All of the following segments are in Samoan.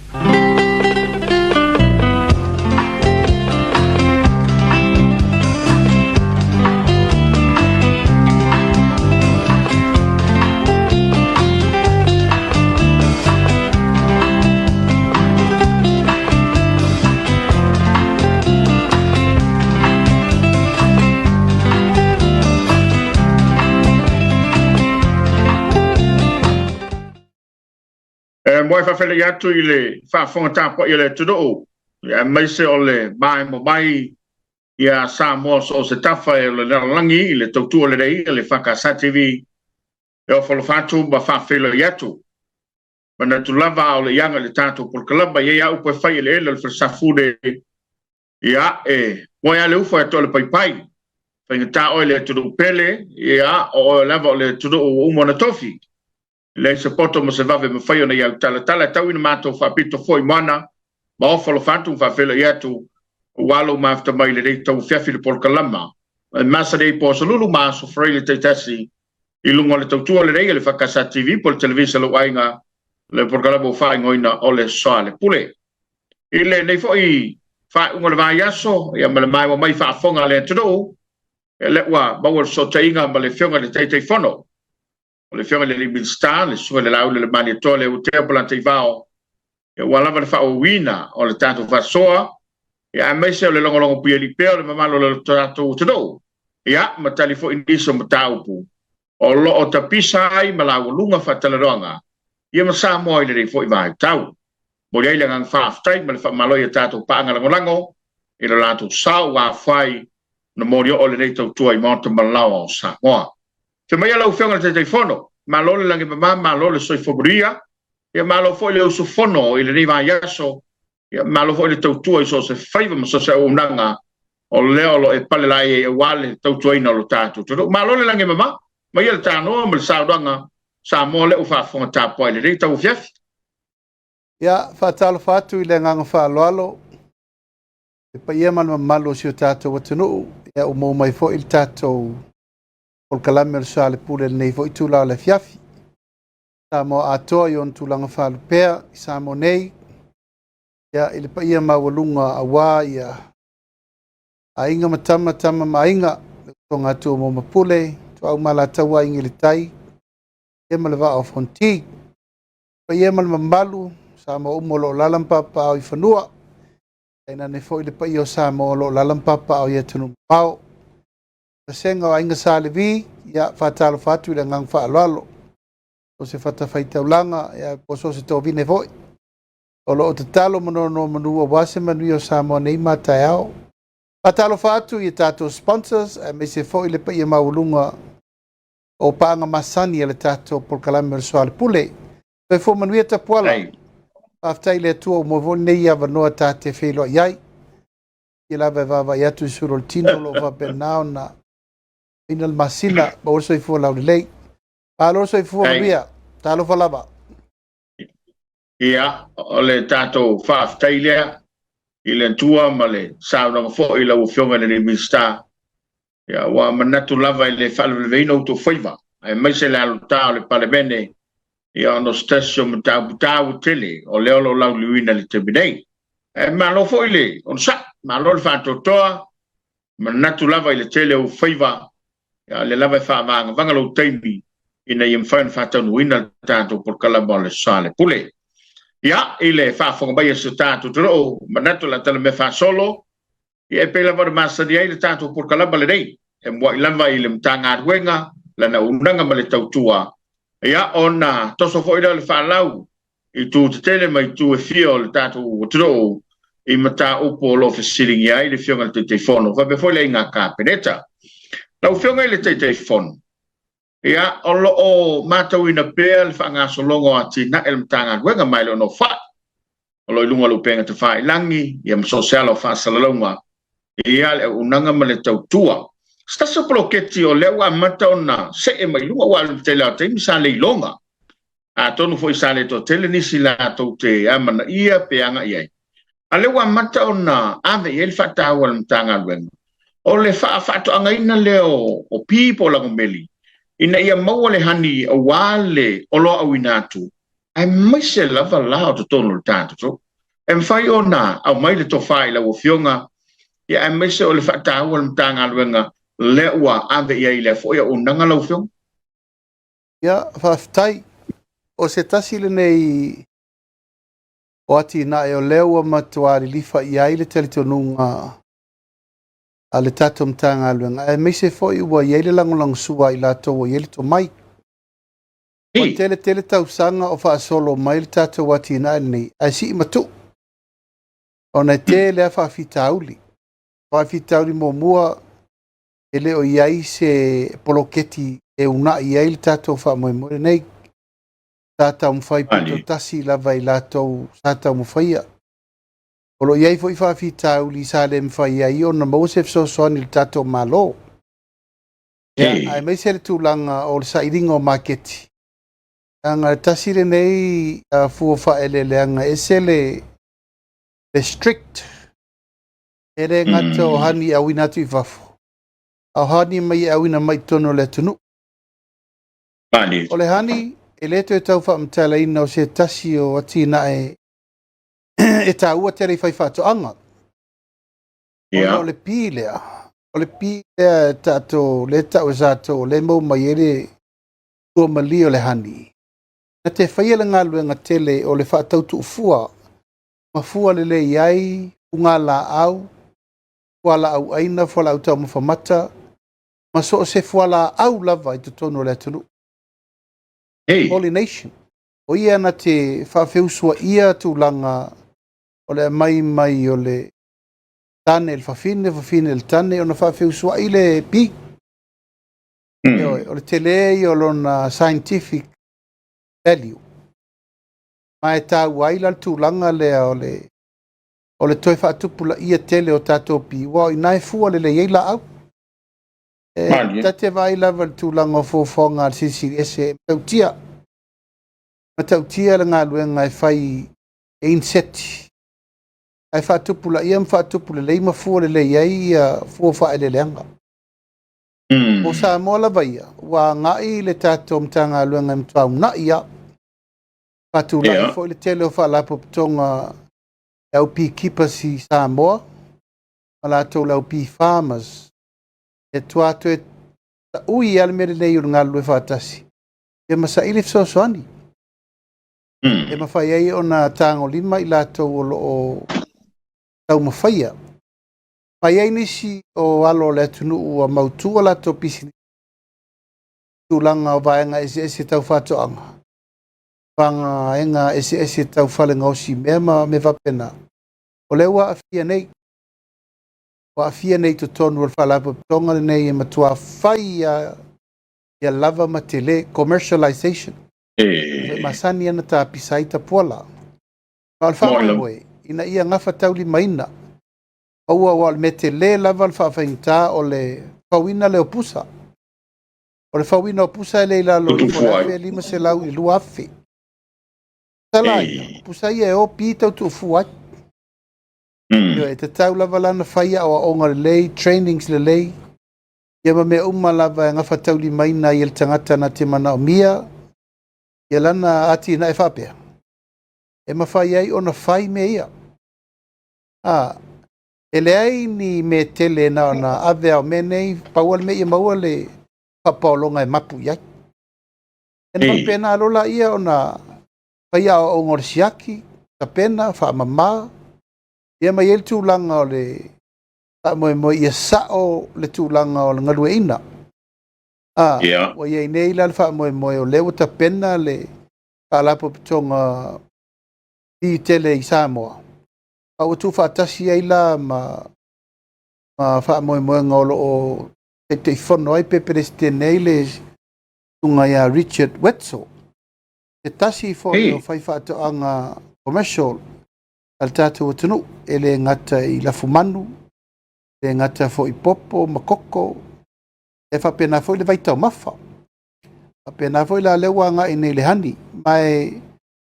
E moe faafeiloai atu i le faafofoga tapuai a le atunuu, aemaise o le maemo mai ia Samoa so o se tafa e o le lalolagi i le tautua lelei a le FKS TV e ofo alofa atu ma faafeiloai atu. Manatu lava a o le iaga i le tatou polokalama, e i ai lava upu e fai eleele o le falesafune, ia e moe lava le ufo e atoa le paipai. Faigata oe le atunuu pele, ia o oe lava o le atunuu ua uma ona tofi. E leai se poto ma se vave mafai ona iau talatala e tau ina matou faapito foi moana ma ofo alofa atu ma faafeiloai atu ua alo mafuta mai lenei tauafiafi le polokalama e masani ai po aso Lulu ma aso Faraile taitasi i luga o le tautua lelei a le FKS TV po o le televisa lou aiga le polokalama ua faaigoaina o le Soalepule. I lenei foi faaiuga o le vaiaso ia ma le maua mai faafofoga a le atunuu, ia lea ua maua le fesootaiga ma le Afioga i le Taitaifono o le Afioga i le Minisita, le Susuga i le Laauli o le Malietoa Leuatea Polataivao, ia ua lava le faaauauina o le tatou faasoa, ia aemaise o le logologo puialii pea o le mamalu o le tatou atunuu, ia ma tali foi nisi o mataupu o lo o tapisa ai ma laualuga faatalanoaga ia ma Samoa i lenei foi vaitau. Momoli ai le agaga faafetai ma le faamalo i a tatou paaga lagolago i lo latou sao ua afai ona moli oo lenei tautua i Maota ma Laoa o Samoa. Afio maia lau Afioga i le Taitaifono, malo le lagimama, malo le soifua manuia, ia malo foi le usufono i lenei vaiaso, ia malo foi le tautua i so o se faiva ma so o se auaunaga o lea o lo o e palelae ai aua le tautuaina o lo tatou atunuu. Malo le lagimama, maia le tanoa ma le saunoaga Samoa lea ua faafofoga tapuai i lenei tauafiafi. Ia, faatalofa atu i le agaga faaaloalo le paia ma le mamalu o si o tatou atunuu, ia ua maua mai foi le tatou polokalame o le Soalepule i lenei foi itula o le afiafi. Samoa atoa i ona tulaga faalupea i Samoa nei, ia i le paia maualuga aua ia aiga ma tama, tama ma aiga, le usoga a Tumua ma Pule, Ituau ma Alataua, Aiga i le Tai, ia ma le Vaa o Fonoti. Paia ma le mamalu Samoa uma o lo o alaala ma papaaao i fanua, tainane foi le paia o Samoa o lo o alaala ma papaaao i atunuu mamao. Vasega o Aiga Sa Levi, ia faatalofa atu i le agaga faaaloalo. So o se fatafaitaulaga, ia po o so o se tovine foi o lo o tatalo ma nonomanu aua se manuia o Samoa nei ma taeao. Faatalofa atu i a tatou sponsors aemaise foi le paia maualuga o paaga masani a le tatou polokalame o le Soalepule. Soifua manuia Tapuala. Faafetai i le Atua ua maua foi lenei avanoa ta te feiloai ai. Ia lava e vaavaai atu i sulu o le tino o lo o faapena ona ina le masina, maua le soifua laulelei. Malo le soifua manuia. Talofa lava. Ia, o le tatou faafetai lea i le Atua ma le saunoaga foi i lau Afioga i le Minisita. Ia, ua manatu lava i le faalavelaveiina o outou faiva, aemaise le alota o le Palemene, ia ona o se tasi o mataupu taua tele o lea o lo o lauliliuina i le taimi nei. Ae malo foi le onosai, malo le faatoatoa, manatu lava i le tele o ou faiva, ia o lea lava e faavagavaga lou taimi ina ia mafai ona faataunuuina le tatou polokalama o le Soalepule. Ia, i le faafofoga mai a si o tatou atunuu, manatu o le a talamea faasolo, Ia e pei lava ona masani ai le tatou polokalama lenei, e muai lava i le Matagaluega lana auaunaga ma le tautua, ia ona toso foi lea o le faalau i itu tetele ma itu e fia o le tatou atunuu i mataupu o lo o fesiligia ai le Afioga i le Taitaifono faapea foi le Aiga Kapeneta. Lau Afioga i le Taitaifono, ia o lo o matauina pea le faagasologa o atinae a le Matagaluega ma e le o nofoai o lo o i luga o le upega tafailagi ia ma so o se ala o faasalalauga ia le auaunaga ma le tautua. Se tasi o poloketi o lea ua amata ona see mai luga aua o le tele lava o taimi sa le iloga. Atonu foi sa le toatele nisi latou te amanaia pe agai i ai. A o lea ua amata ona ave i ai le faataua a le Matagaluega o le faafaatoagaina lea o pi po o lagomeli ina ia maua le honey aua le oloa auina atu. Aemaise lava la o totonu o le tatou. E mafai ona aumai le tofa i lau Afioga, ia aemaise o le faataua o le Matagaluega lea ua ave i ai lea foi auaunaga lau Afioga. Ia, faafetai. O se tasi lenei o atinae o lea ua matua lilifa i ai le talitonuga a le tatou Matagaluega, aemaise foi ua i ai le lagolagosua a i latou ua i ai le tomai. Ua tele tele tausaga o faasolo mai le tatou atinae lenei, ae sii ma tuu, ona e tele lava faafitauli. Faafitauli muamua, e le o i ai se poloketi e uunai ai le tatou faamoemoe lenei. Sa taumafai pitotasi lava i latou sa taumafaia. O lo o i ai foi faafitauli sa le mafai ai ona maua se fesoasoani i le tatou Malo. Ia, aemaise le tulaga o le sailiga o maketi. Leaga e tasi lenei fua faaeleeleaga e ese le strict. E le gata o honey e auina atu i fafo, a o honey mai e auina mai i totonu o le atunuu. O le honey, e le toe tau faamatalaina o se tasi o atinae e taua tele i faifaatoaga. Ona o le pi lea, o le pi lea e tatou, lea e tau e satou, o lea e maua mai ai le tuamalie o le honey. Na te faia le galuega tele o le faatautuufua ma fua lelei ai fugalaau, fualaau aina, fualaau taumafa mata, ma so o se fualaau lava i totonu o le atunuu. Pollination. O ia na te faafeusuaia tulaga o le aumai mai o le tane i le fafine, fafine i le tane, ona faafeusuai le pi. O le tele ia o lona scientific value. Ma e taua ai la le tulaga lea o le toe faatupulaia tele o tatou pi, aua o i ina e fua lelei ai laau. E ta te vaai lava i le tulaga o fuafuaga a le Silisili Ese, e matautia. Matautia le galuega e fai e insect, ae faatupulaia ma faatupulelei ma fua lelei ai ia fua faaeleeleaga. O Samoa lava ia, ua agai le tatou Matagaluega e matua uunai lava. Faatulai foi le tele o faalapotopotoga e au beekeepers i Samoa, ma latou le au bee farmers. E tua toe taui lava le mea lelei o le galulue faatasi, ia ma saili fesoasoani. E mafai ai ona tagolima i latou o lo o taumafaia. Ma i ai nisi o alo o le atunuu ua mautu a latou pisinisi, tulaga o vaega eseese tau faatoaga, vaega eseese tau fale gaosi mea ma mea faapena. O lea ua aafia nei. Ua aafia nei i totonu o le faalapotopotoga lenei e matua fai ia lava ma tele, commercialization. E masani ana tapisa ai tapuala. Ma o le faamoemoe, ina ia gafataulimaina. Aua ua o le mea tele lava le faafaigata o le fauina lea o pusa. O le fauina o pusa e le i lalo ifo o le 1,500 i le 2,000. Tala ia, pusa ia e o pi tau tuufua ai. E tatau lava lana fai aoaoga lelei, trainings lelei, ia ma mea uma lava e gafataulimaina ai e le tagata na te manaomia ia lana atinae faapea, e mafai ai ona fai mea ia. E leai ni mea tele na ona ave ao mea nei, pau le mea ia maua le faapaologa e mapu i ai. E faapena lola ia ona fai aoaoga o le siaki, tapena, faamama, ia ma i ai le tulaga o le faamoemoe ia sao le tulaga o le galueaiina. Ua i ai nei la le faamoemoe o lea ua tapena le faalapotopotoga pi tele i Samoa, a ua tuufaatasi ai la ma faamoemoega o lo o Taitaifono ai pe Peresetene ai le susuga ia Richard Wetzel, se tasi foi o faifaatoaga commercial a le tatou atunuu, e le gata i lafumanu, e le gata foi i popo ma koko, e faapena foi le vaitaumafa. Faapena foi la lea ua agai nei i le honey. Ma e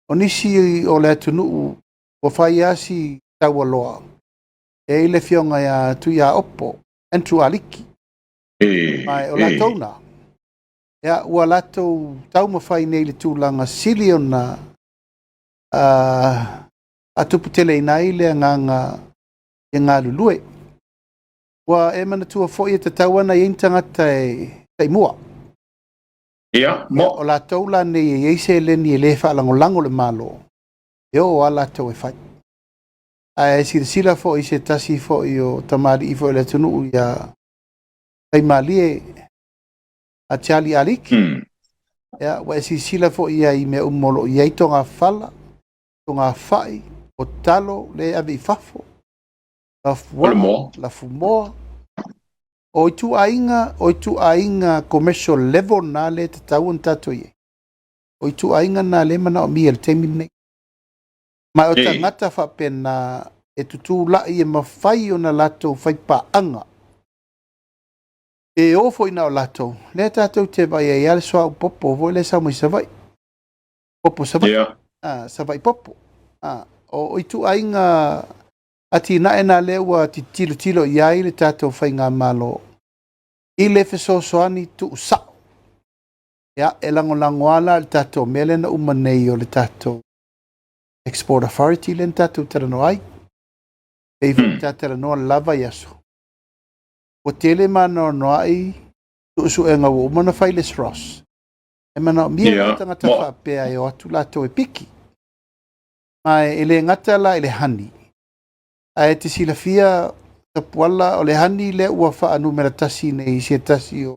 o nisi o le atunuu ua fai lava si taualoa, e i ai le afioga ia Tuiaopo, Andrew Aliki. Ma e o latou na, ia, ua latou taumafai nei i le tulaga sili ona faatuputeleina ai le agaga e galulue. Ua e manatua foi e tatau ona i ai ni tagata e taimua. Ia, mo. O latou la nei e i ai seleni e le faalagolago le Malo, e oo lava latou e fai. Ae silasila foi i se tasi foi o tamalii foi o le atunuu ia Faimalie a Charlie Aliki. Ia, ua e silasila foi i ai i mea uma o lo o i ai togafala, togafai, o talo lea e ave i fafo, lafuaa, lafumoa. O ituaiga, o ituaiga commercial level na lea e tatau ona tatou i ai. O ituaiga na lea e manaomia i le taimi lenei. Ma o tagata faapena e tutulai e mafai ona latou faipaaga e o foi na o latou, lea tatou te vaai ai lava le suauu popo foi lea e sau mai Savaii. Popo Savaii. Ah, Savaii popo. Ah, o ituaiga atinae na lea ua tilotilo i ai le tatou faigamalo i le fesoasoani tuusao. Ia, e lagolago lava la le tatou mea lea na uma nei o le tatou Export Authority lea na tatou talanoa ai. Pei foi ta talanoa le lava i aso. Ua tele maanoanoai suesuega ua uma ona fai le SROS. E manaomia yeah. tagata faapea e o atu latou e piki. Ma e le gata la i le honey, ae te silafia Tapuala o le honey lea ua faanumera tasi nei i se tasi o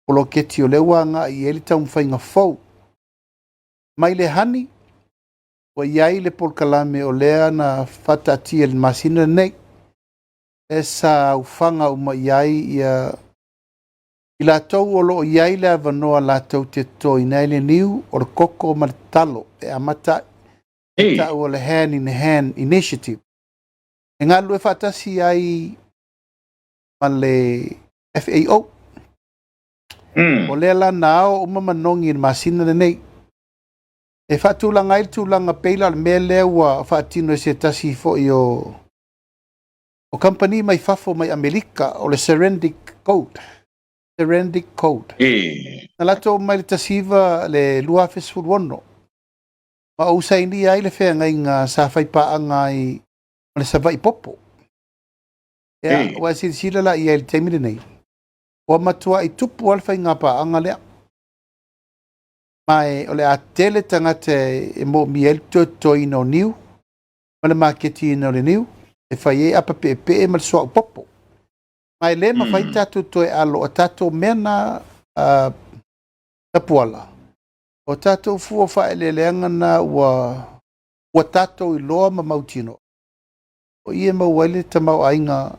poloketi o lea ua agai i ai le taumafaiga fou. Mai le honey, ua i ai le polokalame o lea na faataatia i le masina lenei, e sa aufaga uma i ai ia i latou o lo o i ai le avanoa latou te totoina ai le niu, o le koko ma le talo e amata ai e ta'u o le Hand in Hand Initiative. E galulue faatasi ai ma le FAO. O lea la na ao uma manogi i le masina lenei. E faatulaga ai le tulaga pei la o le mea lea ua faatino e se tasi foi o kamupani mai fafo mai Amerika o le Serendip Code. Serendip Code. Na latou mai le tasiva le 2016. Ma ou sainia ai le feagaiga sa faipaaga ai ma le Savaii Popo. Ia, ua silasila la i ai i le taimi lenei, ua matuai tupu lava le faigapaaga lea. Ma e, o le a tele tagata e moomia ai le toetotoina o niu ma le maketiina o le niu e fai ai apa peepee ma le suauu popo. Ma e le mafai tatou toe alo o tatou mea na Tapuala, o tatou fua faaeleeleaga na ua tatou iloa ma mautinoa. O i e maua ai le tamaoaiga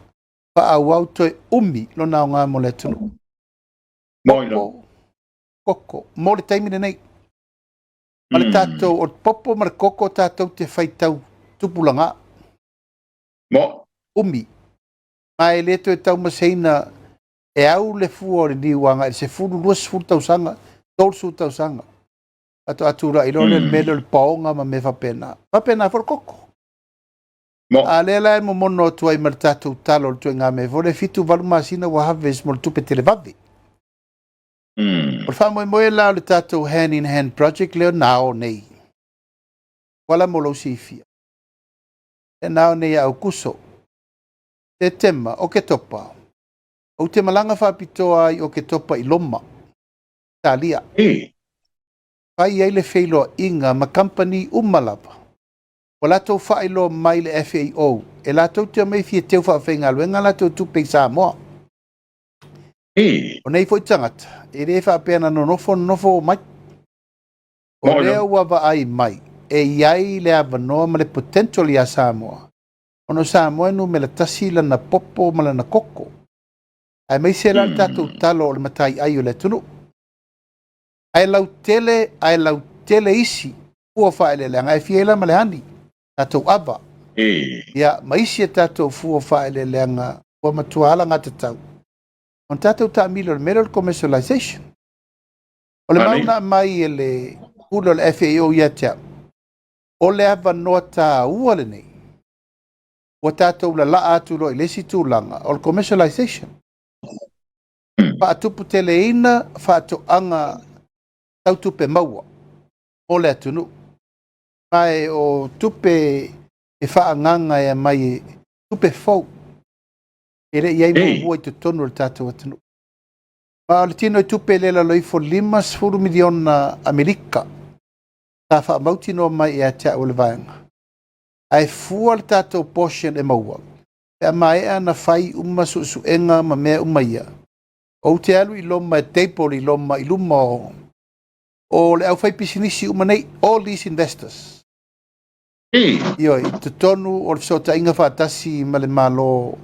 faaauau toe umi lona aoga mo le atunuu. Popo, koko, mo le taimi lenei. Ma le tatou, o le popo ma le koko tatou te faitau tupulaga. Mo. Umi. Ma e le toe taumaseina e au le fua o le niu agai i le 10, 20 tausaga, 30 tausaga. Faatoa tulai loa le mea lea o le paoga ma mea faapena. Faapena foi le koko. Mo. A lea la e momono atu ai ma le tatou talo o le ituaiga mea foi lea 7, 8 masina ua harvest mo le tupe televave. O le faamoemoe la o le tatou Hand in Hand Project lea na ao nei. Wala mo lou silafia. E na ao nei ia Aukuso, Setema, Oketopa. Ou te malaga faapitoa ai Oketopa i Loma, Italia. Fai ai le feiloaiga ma kamupani uma lava. Ua latou faailoa mai le FAO e latou te omai e fia teu faafaigaluega latou tupe i Samoa. O nei foi tagata, e le faapea na nonofo nonofo mai. O lea ua vaai mai e i ai le avanoa ma le potential ia Samoa. Ona o Samoa e numera tasi lana popo ma lana koko. Aemaise la le tatou talo o le mataiai o le atunuu. Ae lautele, ae lautele isi fua faaeleeleaga e fia ai la ma le honey, tatou ava. Ia, ma isi a tatou fua faaeleeleaga ua matua alagatatau. Ona tatou taamilo i le mea lea o le commercialization. O le mau na aumai e le pule o le FAO ia te au, o le avanoa taua lenei, ua tatou lalaa atu loa i le isi tulaga o le commercialization. Faatuputeleina faatoaga tau tupe maua mo le atunuu. Ma o tupe e faaagaaga e aumai e tupe fou e le i i ai muamua i totonu o le tatou atunuu. Ma o le tino i tupe lea e lalo ifo $50 miliona Amerika sa faamautinoa mai ia te au e le vaega. Ae fua le tatou portion e maua pe a maea ona fai uma suesuega ma mea uma ia. Ou te alu i loma e table i loma i luma o le aufaipisinisi uma nei, all these investors. Ioe, i totonu o le fesootaiga faatasi ma le Malo,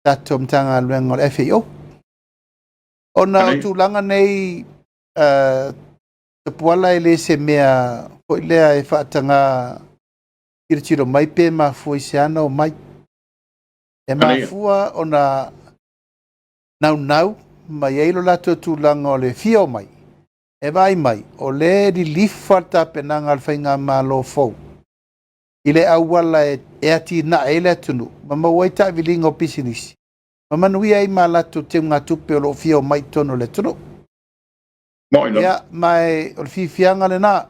tatou Matagaluega o le FAO. Ona o tulaga nei, Tapuala e le se mea foi lea e faataga tilotilo mai pe mafua i se ana omai. E mafua ona naunau ma i ai lo latou tulaga o le fia omai, e vaai mai o lea e lilifa le tapenaga a le faigamalo fou i le auala e atinae ai le atunuu ma maua ai taaviliga o pisinisi ma manuia ai ma latou teugatupe o lo o fia omai i totonu o le atunuu. Ia, ma o le fiafiaga lena,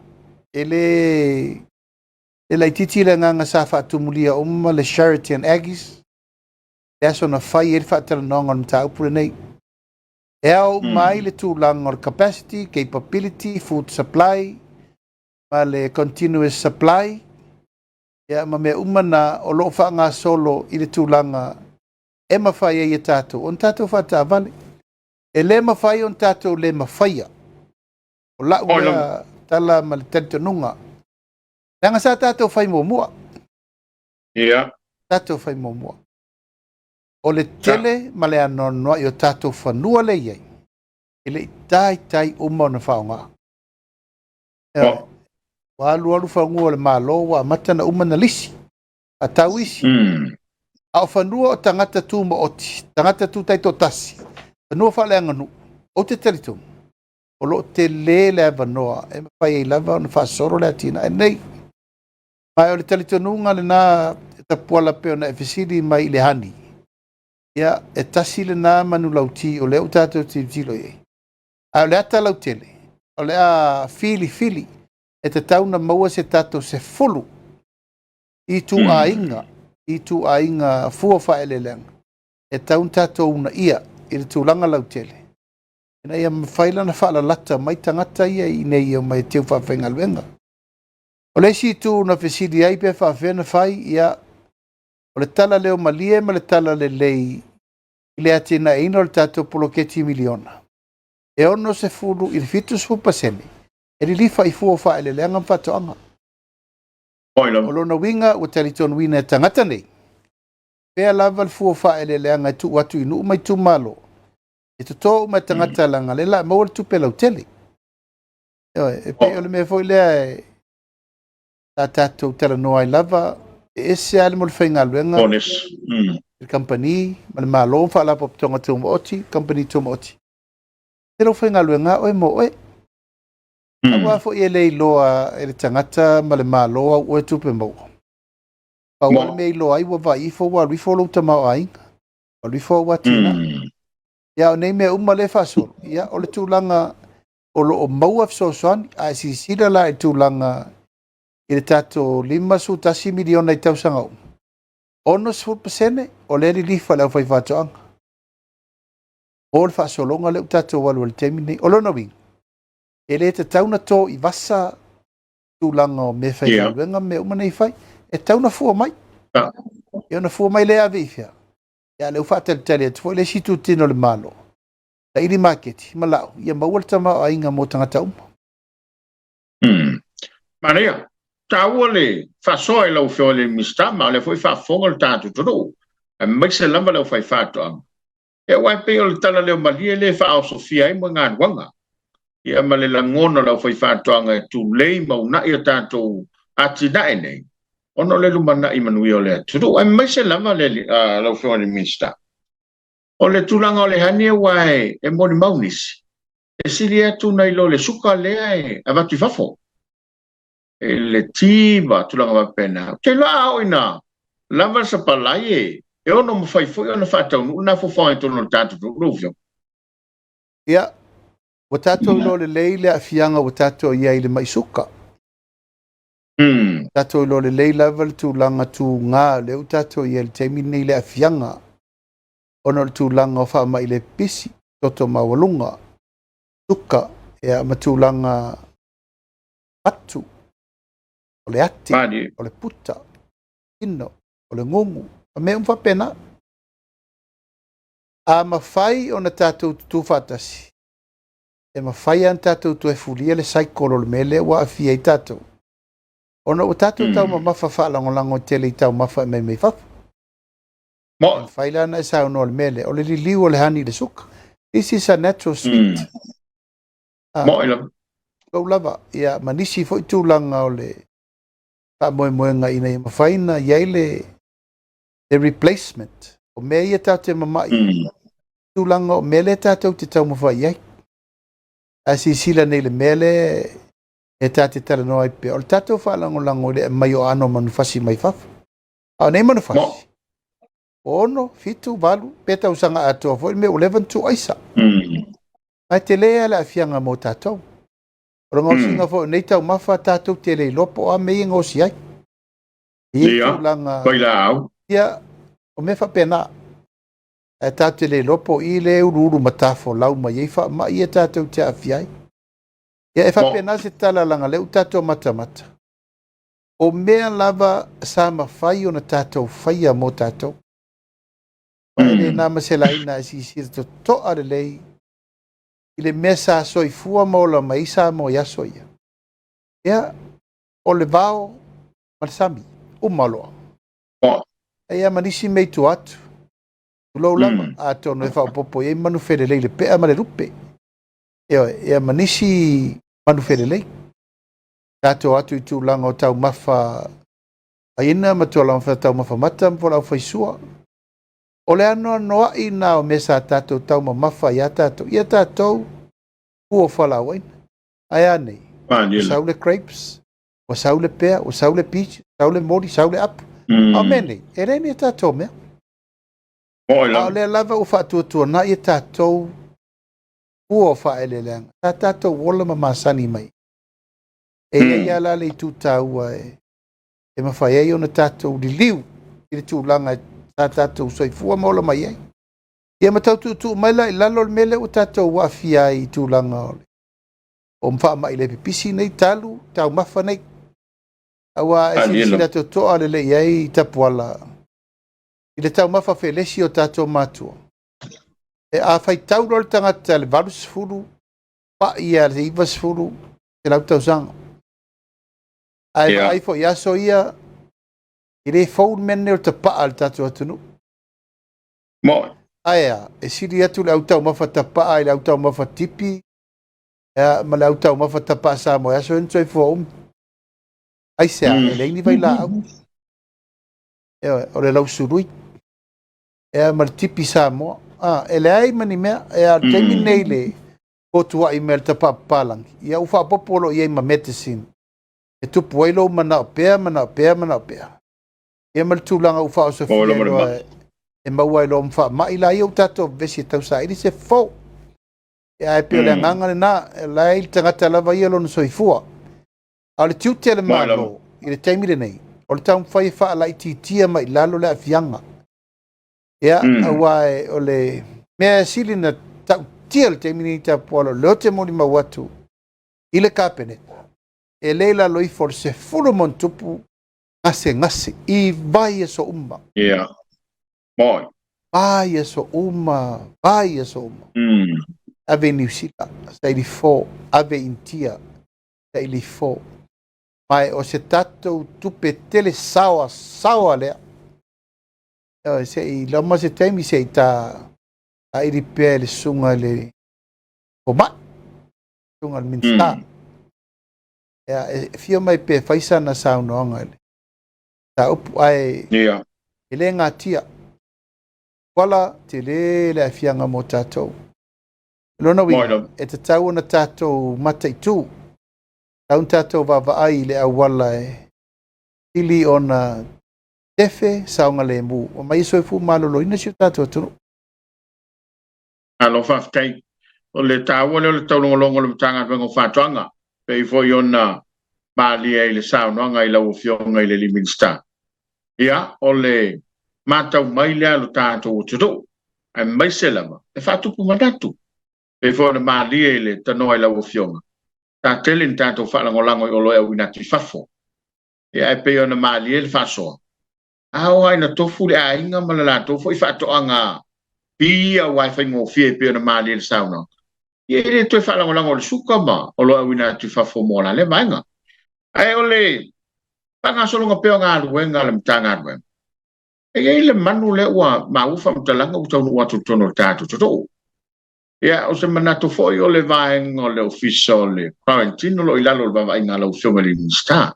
e le e laitiiti le agaga sa faatumulia uma le Sheraton Aggies, le aso na fai ai le faatalanoaga o le mataupu lenei. E ao uma ai le tulaga o le capacity, capability, food supply, ma le continuous supply, ia ma mea uma na o lo o faagasolo i le tulaga e mafai ai e tatou ona tatou faataavale. E le mafai ona tatou le mafaia. O lau lea tala ma le talitonuga. Leaga sa tatou fai muamua. Tatou fai muamua. O le tele ma le anoanoai o tatou fanua lea e i ai, e le i taitai uma ona faaaoga. Ua alualu fanua o le Malo ua amata ona uma ona lisi, faatau isi. A o fanua o tagata tumaoti, tagata tutaitoatasi, fanua faaleaganuu, ou te talitonu, o lo o tele le avanoa e mafai ai lava ona faasolo le atinae lenei. Ma o le talitonuga lena e Tapuala pei ona e fesili mai i le honey. Ia, e tasi lena manulauti o lea ua tatou tilotilo i ai. A o le ata lautele, o le a filifili e tatau ona maua se tatou 10 ituaiga, ituaiga fua faaeleeleaga e tatau ona tatou uunaia i le tulaga lautele, ina ia mafai la ona faalalata mai tagata ia i inei e omai e teu faafaigaluega. O le isi itu na fesili ai pe faapefea ona fai, ia, o le tala leo malie ma le tala lelei i le atinaeina o le tatou poloketi miliona, e 60 i le 70% e lilifa i fua o faaeleeleaga ma faatoaga. O lona uiga ua talitonuina e tagata nei, pea lava le fua o faaeleeleaga e tuu atu i nuu ma itumalo, e toto uma e tagata leaga lea o le a maua le tupe lautele. E pei o le mea foi lea e sa tatou talanoa ai lava, e ese lava le mea o le faigaluega, le kamupani ma le Malo, Faalapotopotoga Tumaoti, kamupani tumaoti. E lau faigaluega oe mo oe. Aua foi e le iloa e le tagata ma le Malo au oe tupe maua. Pau lava le mea e iloa ai ua vaai ifo ua alu ifo lou tamaoaiga, ua alu ifo au atinae. Ia o nei mea uma lea e faasolo, ia o le tulaga o lo o maua fesoasoani, a e silasila la i le tulaga i le tatou $51 miliona i tausaga uma, 60% o lea e lilifa i le aufaifaatoaga. O le faasologa lea ua tatou alu ai i le taimi lenei. O lona uiga, e le tatau ona to i vasa tulaga o mea faigaluega ma mea uma nei e fai. E tatau ona fua mai. Ia ona fua mai lea ave i fea? Ia lea ua faatalitali atu foi le isi itutino o le Malo, saili maketi ma lau, ia maua le tamaoaiga mo tagata uma. Manaia. Taua le faasoa i lau Afioga i le Minisita, ma o lea foi faafofoga le tatou atunuu, aemaise lava le aufaifaatoaga. Ia aua e pei o le tala leo malie lea e faaosofia ai moegaluaga, ia ma le lagona o le aufaifaatoaga e tulei ma uunai a tatou atinae nei, ona o le lumanai manuia o le atunuu, aemaise lava le, lau Afioga i le Minisita. O le tulaga o le honey aua e molimau nisi, e sili atu nai lo le suka lea e avatu i fafo, e le ti ma tulaga faapena. Ou te iloa a oo ina lava le sapalai e ono mafai foi ona faataunuu lena fuafuaga i totonu o le tatou atunuu, lau Afioga. Ia, ua tatou iloa lelei le aafiaga ua tatou i ai i le mai suka. Tatou iloa lelei lava le tulaga tuga lea ua tatou i ai i le taimi lenei i le aafiaga ona o le tulaga o faamai le pipisi, toto maualuga, suka, ia ma tulaga fatu, o le ate, o le puta, tino, o le gugu, ma mea uma faapena. A mafai ona tatou tutu faatasi, e mafai lava ona tatou toe fulia le cycle o le mea lea ua aafia ai tatou, ona ua tatou taumamafa faalagolago tele i taumafa e aumai mai fafo. E mafai la ona e saunoa i le mea lea, o le liliu o le honey i le suka. This is a natural sweet. Mo'i lava. Lou lava, ia, ma nisi foi tulaga o le faamoemoega ina ia mafai ona i ai le replacement o mea ia tatou te mama'i tulaga o mea lea tatou te taumafai i ai. A silasila nei i le mea lea e tatou te talanoa ai pea, o le tatou faalagolago i le aumai o aano o manufasi mai fafo. A o nei manufasi, 6, 7, 8, pe tausaga atoa foi le mea ua leva ona tuuaisa. Ae tele lava le aafiaga mo tatou. O le gaosiga foi o nei taumafa tatou te le iloa po o a mea ia e gaosi ai. E i ai tulaga... Vailaau. Ia, o mea faapena. Ae tatou te le iloa po o i lea e uluulu matafolau mai ai faamai ia tatou te aafia ai. Ia, e faapena se tala leaga o lea ua tatou matamata. O mea lava sa mafai ona tatou faia mo tatou. E le na ma se laina e silasila totoa lelei i le mea sa soifua ma ola mai ai Samoa i aso ia. Ia, o le vao ma le sami, uma loa. Ia ma nisi mea i tua atu. Tulou lava, atonu e faaopoopo i ai manu felelei, le pea ma le lupe. Ioe, ia ma nisi manu felelei. Tatou atu i tulaga o taumafa aina ma tulaga taumafa mata ma fualaau faisua. O le anoanoai na o mea sa tatou taumamafa ia tatou, ia tatou fua o fualaau aina. Ae a nei? Ua sau le grapes, ua sau le pea, ua sau le peach, sau le moli, sau le apu. A o mea nei, e le ni a tatou mea. A o lea lava ua faatuatuanai e tatou fua o faaeleeleaga sa tatou ola ma masani mai. E i ai lava la le itu taua e mafai ai ona tatou liliu i le tulaga sa tatou soifua ma ola mai ai. Ia ma tau tuutuu mai la i lalo le mea lea ua tatou aafia ai i tulaga o faamai le pipisi nei, talu, taumafa nei. Aua e silasila totoa lelei i ai Tapuala i le taumafa felesi o tatou matua. E a faitau loa le tagata i le 80, pai ia le 90, 100 tausaga. Ae vaai foi i aso ia, e le fou le mea lenei o le tapaa a le tatou atunuu. Ae a, e sili atu le au taumafa tapaa i le au taumafa tipi ma le au taumafa tapaa Samoa e aso ia na soifua umi. Aisea, e leai ni vailaau. O le lausului ma le tipi Samoa. E leai ma ni mea. E a, o le taimi lenei le fotuai mai le tapaa papalangi, ia ua faaopoopo loa i ai ma medicine. E tupu ai lou manao pea, manao pea, manao pea. Ia ma le tulaga ua faaosofia loa e maua ai loa ma faamai la ia ua tatou vevesi e tausaili se fofo. Ia ae pei o le agaga lena, e la e i le tagata lava ia lona soifua. A o le tiute a le Malo i le taimi lenei, o le taumafai e faalaitiitia mai i lalo le aafiaga. Ia, aua o le mea e sili na tautia le taimi lenei Tapuala, o lea ou te molimau atu i le Kapeneta, e le i lalo ifo o le 10+ gasegase i vaiaso uma. Ia. Moi. Vaiaso uma, vaiaso uma. Ave i Niu Sila, saili fo, ave i Initia, saili fo. Ma o se tatou tupe tele saoa saoa lea. Se i loma se taimi se i ta saili pea i le susuga i le fomai, susuga i le Minisita. Ia, e fia mai pe fai sana saunoaga i le mataupu, ae e le gatia. Wala, tele le aafiaga mo tatou. Lona uiga, e tatau ona tatou mataitu, tatau ona tatou vaavaai i le auala e sili ona tefe saogalemu, o mai e soifua maloloina si o tatou atunuu. Alo, faafetai. O le taua lea o le taulogologo o le Matagaluega o Faatoaga, pei foi ona Malie ai le saunoaga i lau Afioga i le alii Minisita. Ia, o le matau mai lea a lo tatou atunuu, aemaise lava e faatupu manatu. Pei foi ona malie i le tanoa i lau Afioga, sa tele ni tatou faalagolago i oloa e auina atu i fafo. Ia, ae pei ona malie le faasoa, a oo lava ina tofu le aiga ma le latou foi faatoaga pi aua e faigofie e pei ona malie le saunoaga, ia e le toe faalagolago i le suka ma oloa e auina atu i fafo mo la lea vaega. Ae o le faagasologa pea o galuega a le Matagaluega, e i ai le manu lea ua maua faamatalaga ua taunuu atu i totonu o le tatou atunuu. Ia, o se manatu foi o le vaega o le Ofisa o le Quarantine o lo o i lalo o le vaavaaiga a lau Afioga i le Minisita.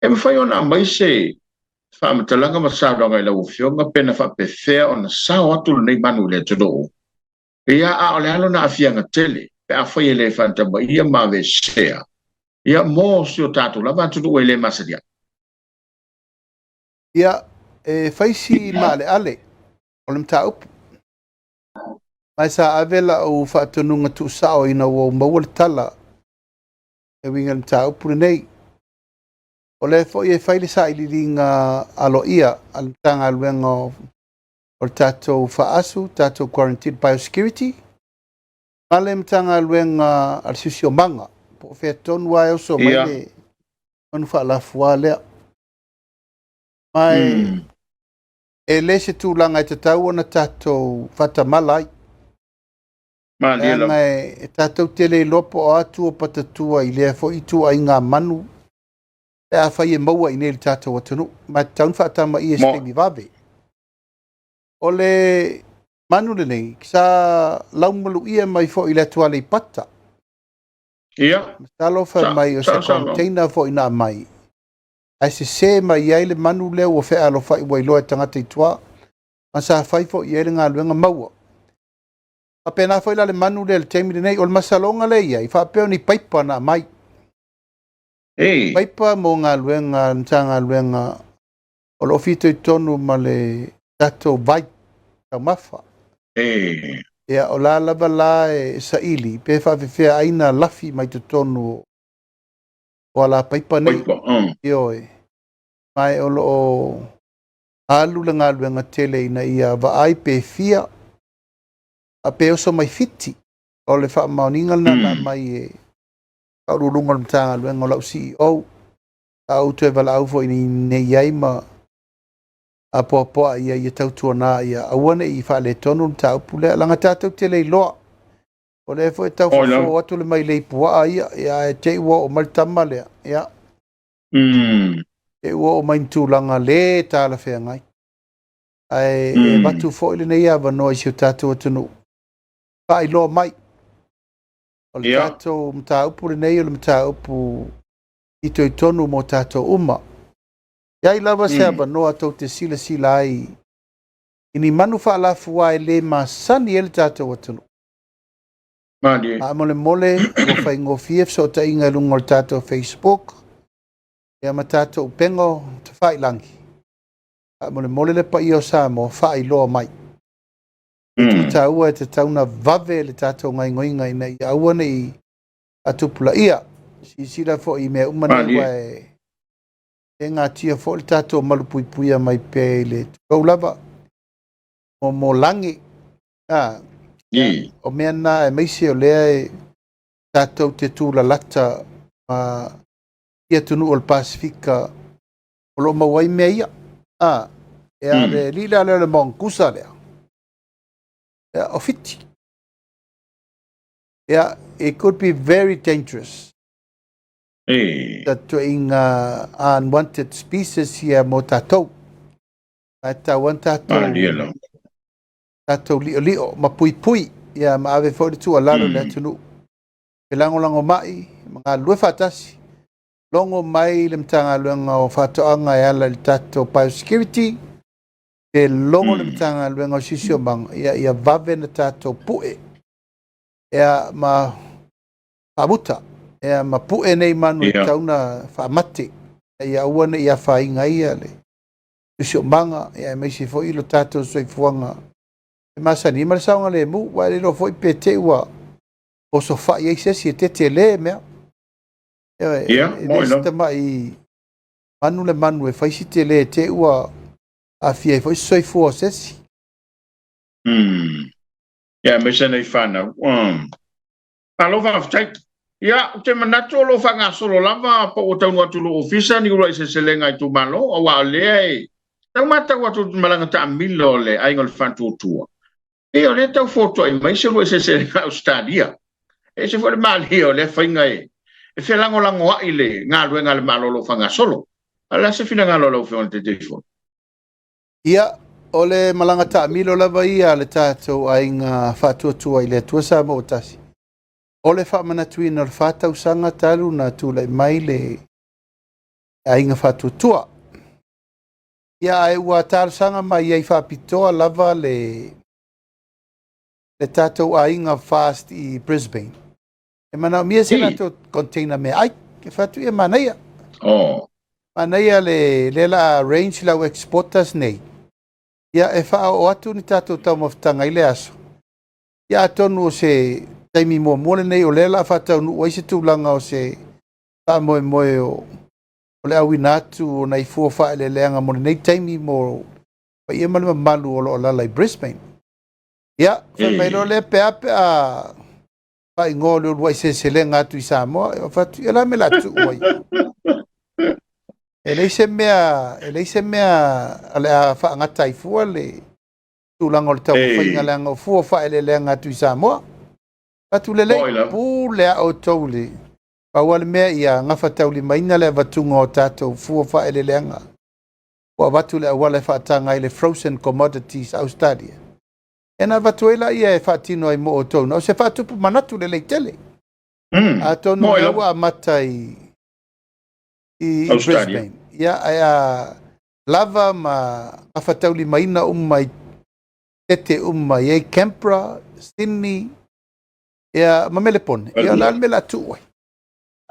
E mafai ona aumai se faamatalaga ma saunoaga i lau Afioga pe na faapefea ona sao atu lenei manu i le atunuu? Ia, a o le a lona aafiaga tele pe afai e le faatamaia ma aveesea, ia, mo si o tatou lava atunuu e le masani ai? Ia, e fai si maaleale o le mataupu. Ma e sa ave lau faatonuga tuusao ina ua ou maua le tala e uiga i le mataupu lenei. O lea foi e fai le sailiiliga aloaia a le Matagaluega o le tatou faaasu, tatou quarantine biosecurity, ma le Matagaluega a le Siosiomaga, po o fea tonu lava e oso mai le manu faalafua lea. Ma e le se tulaga e tatau ona tatou faatamala ai. Leaga e tatou te le iloa po o a tua o patatua i lea foi ituaiga manu pe afai e maua i inei i le tatou atunuu. Ma e tatau ona faatamaia i se taimi vave. O le manu lenei, sa laumaluia mai foi i le atu Aleipata. Masalo fai mai o se container foi na aumai, ae sese mai ai le manu lea ua fealofai ua iloa e tagata i tua, ma sa fai foi i ai le galuega maua. Faapena foi la le manu lea i le taimi lenei. O le masaloga lea e i ai, faapea o ni paipa na aumai. Paipa mo galuega a le Matagaluega o lo o fitoitonu ma le tatou vai taumafa. Ia, o la lava la e saili pe faafefea ai na lafi mai totonu o ala paipa nei. Ioe. Ma e o lo o alu le galuega tele ina ia vaai pe fia a pe oso mai Fiti. O le faamaoniga lena na aumai e Faauluuluga o le Matagaluega o lau CEO. Sa ou toe valaau foi nei ai ma apoapoa ia ia tautuana ia aua ne i faaletonu le mataupu lea. Leaga tatou te le iloa. O lea foi e tau fofo atu le mailei puaa ia, ia ae te i ua oo mai le tama lea. Ia. Te i ua oo mai ni tulaga le talafeagai. Ae e avatu foi lenei avanoa i si o tatou atunuu. Faailoa mai. O le tatou mataupu lenei o le mataupu fitoitonu mo tatou uma. E i ai lava se avanoa tou te silasila ai i ni manu faalafua e le masani ai le tatou atunuu. Faamolemole ua faigofie fesootaiga i luga o le tatou Facebook ia ma tatou upega tafailagi. Faamolemole le paia o Samoa, faailoa mai. E itu taua e tatau ona vave le tatou gaoioiga ina ia aua ne i faatupulaia. Silasila foi i mea uma nei aua e gatia foi le tatou malupuipuia mai pea i le tulou lava mo lagi. O mea na aemaise o lea e tatou te tulalata ma i atunuu o le Pasefika o lo o maua ai mea ia. E le alii lea o le mongoose lea, ia, o Fiti. Yeah, it could be very dangerous. Tatuaiga unwanted species ia mo tatou. Ae tatau ona tatou tatou liolio ma puipui ia ma ave foi le tuualalo i le atunuu. Felagolagomai ma galulue faatasi. Logo mai le Matagaluega o Faatoaga e ala i le tatou biosecurity, pe logo le Matagaluega o Siosiomaga, ia, ia vave na tatou pue ia ma faamuta ia ma pue nei manu e tatau ona faamate, ia aua ne i afaina ai le siosiomaga, ia aemaise foi lo tatou soifuaga e masani ai ma le saogalemu. Aua e le iloa foi pe te i ua osofai ai se isi e tetele mea. Ioe, e le o se tamai manu le manu e fai si tele te ua aafia ai foi se soifua o se isi. Ia, aemaise nei fanau. Malo faafetai. Ia, ou te manatu o lo o faagasolo lava po ua taunuu atu i lou ofisa ni uluai seleselega a itumalo, aua o lea e tau matau atu i malaga taamilo a le Aiga o le Faatuatua. Ia, o lea e tau fotuai mai se uluai seleselega a Ausetalia. E ese foi le malie o lea faiga e felagolagoai le galuega a le Malo o lo o faagasolo. A o le a se finagalo o lau Afioga i le Taitaifono? Ia, o le malaga taamilo lava ia a le tatou Aiga Faatuatua i le Atua Samoa ua Tasi, o le faamanatuina o le fa tausaga talu na tulai mai le Aiga Faatuatua. Ia, ae ua talosaga mai ai faapitoa lava le le tatou aiga FAST i Brisbane. E manaomia se latou container meaai. Ke fai atu ia manaia. Oh. Manaia le lea la arrange lau exporters nei. Ia e faaoo atu ni tatou taumafataga i le aso. Ia atonu o se taimi muamua lenei o lea la faataunuu ai se tulaga o se faamoemoe o o le auina atu o nai fua faaeleeleaga mo lenei taimi mo paia ma le mamalu o lo o alaala i Brisbane. Ia, fai mai loa lea pe a pe a faaigoa o le uluai seleselega atu i Samoa, e fai atu, ia la me la tuu ai. E leai se mea, e leai se mea o le a faagata ai fua le tulaga o le taumafaiga leaga o fua faaeleeleaga atu i Samoa. Atu lelei, pule a outou le pau lava le mea ia gafataulimaina le avatuga o tatou fua faaeleeleaga ua avatu le auala e faataga ai le frozen commodities Australia. E na avatu ai laia e faatino ai mo outou. Na o se faatupu manatu lelei tele. Atonu o lea ua amata i i Brisbane. Ia, ae a lava ma gafataulimaina uma i tete uma i ai Canberra, Sydney, ia ma Melepone. Ia o le a le mea o le a tuu ai.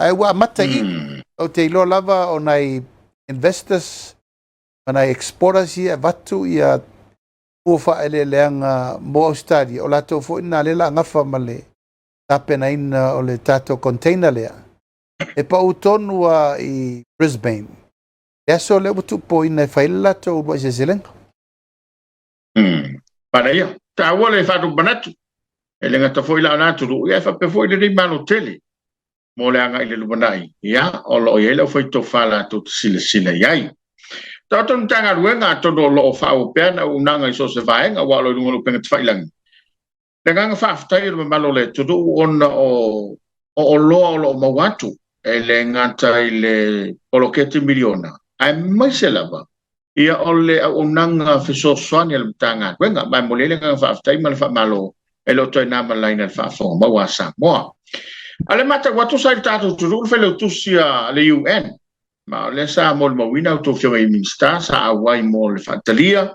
Ae ua amata i i. Ou te iloa lava o nai investors ma nai exporters ia e avatu ia fua faaeleeleaga mo Ausetalia, o latou foi lena lea o le a gafa ma le tapenaina o le tatou container lea, e pau tonu lava i Brisbane le aso lea ua tuupoina e fai ai le latou uluai seleselega. Manaia. Taua le faatupu manatu. E le gata foi la o le atunuu, ia e faapea foi lenei Malo tele mo le agai i le lumanai, ia, o lo o i ai le aufaitofa latou te silasila i ai. Taoto le Matagaluega, atonu o lo o faaauau pea ana auaunaga i so o se vaega, aua o lo o i luga o le upega tafailagi. Le agaga faafetai o le mamalu o le atunuu ona o oloa o lo o maua atu, e le gata i le poloketi miliona, aemaise lava ia o le auaunaga fesoasoani a le Matagaluega. Ma e momoli ai le agaga faafetai ma le faamalo e le o toe na ma laina i le faafofoga maua a Samoa. A o lea e matau atu sa i le tatou atunuu le Failautusi a le UN, ma o lea sa molimauina a outou Afioga i Minisita sa auai mo le faatalia,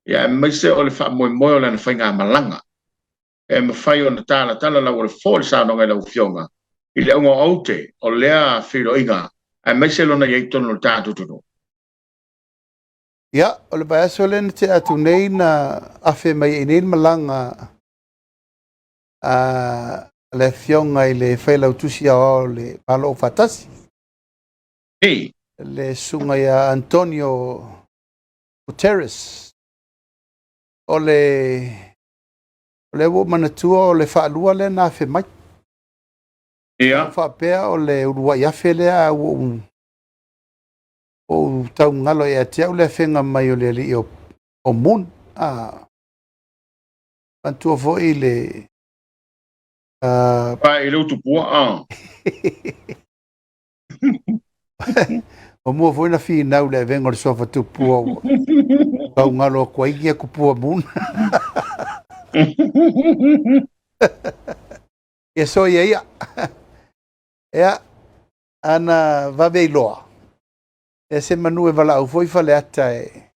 ia aemaise o le faamoemoe o lana faigamalaga. E mafai ona talatala lau o le fo i le saunoaga i lau Afioga i le auga o aute o lea feiloaiga aemaise lona i ai i totonu o le tatou atunuu. Ia, o le vaiaso lea na tea atu nei na afe mai ai nei le malaga a le Afioga i le Failautusi Aoao o le Malo Aufaatasi, le Susuga ia Antonio Guterres. O le o lea ua ou manatua o le faalua lea na afe mai. Ia. Faapea o le uluai afe lea a ua ou ou tau galo ia te au le afega mai o le alii o, o Moon. A, manatua foi le Pae i le utupua, a. Ua mua foi na finau le avega o le suafa tupua ua tau galo atu ai ia tupua Moon. Ia soia ia. Ia, ana vave iloa, e se manu e valaau foi Faleata e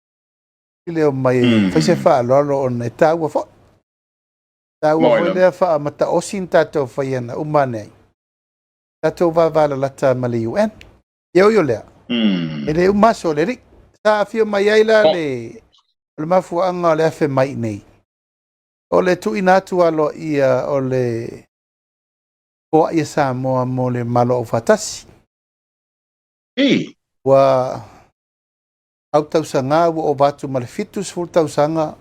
leo mai e fai se faaaloalo ona e taua foi. Taua foi lea faamataosi na tatou faia na uma ane ai. Tatou vavalalata ma le UN. Ia ui o lea, e le uma aso o le alii. Sa afio mai ai la le, o le mafuaaga o le afe mai i nei, o le tuuina atu aloaia o le foai a Samoa mo le Malo Aufaatasi. Ua autausaga ua ova atu ma le 70 tausaga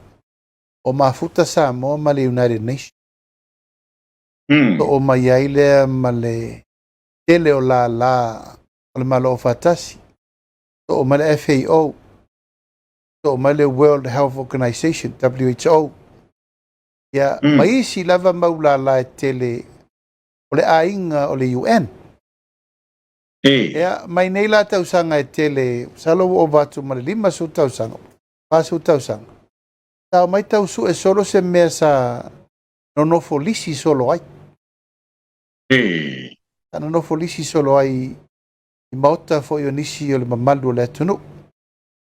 o mafuta Samoa ma le United Nations. To'o mai ai lea ma le tele o lālā o le Malo Aufaatasi, to'o mai le FAO, to'o mai le World Health Organization, WHO, ia ma isi lava mau lālā e tele o le aiga o le UN. Ia, mai nei la tausaga e tele, masalo ua ova atu ma le 50 tausaga, 40 tausaga, sa omai tau sue solo se mea sa nonofo lisi solo ai. Sa nonofo lisi solo ai i maota foi o nisi o le mamalu o le atunuu.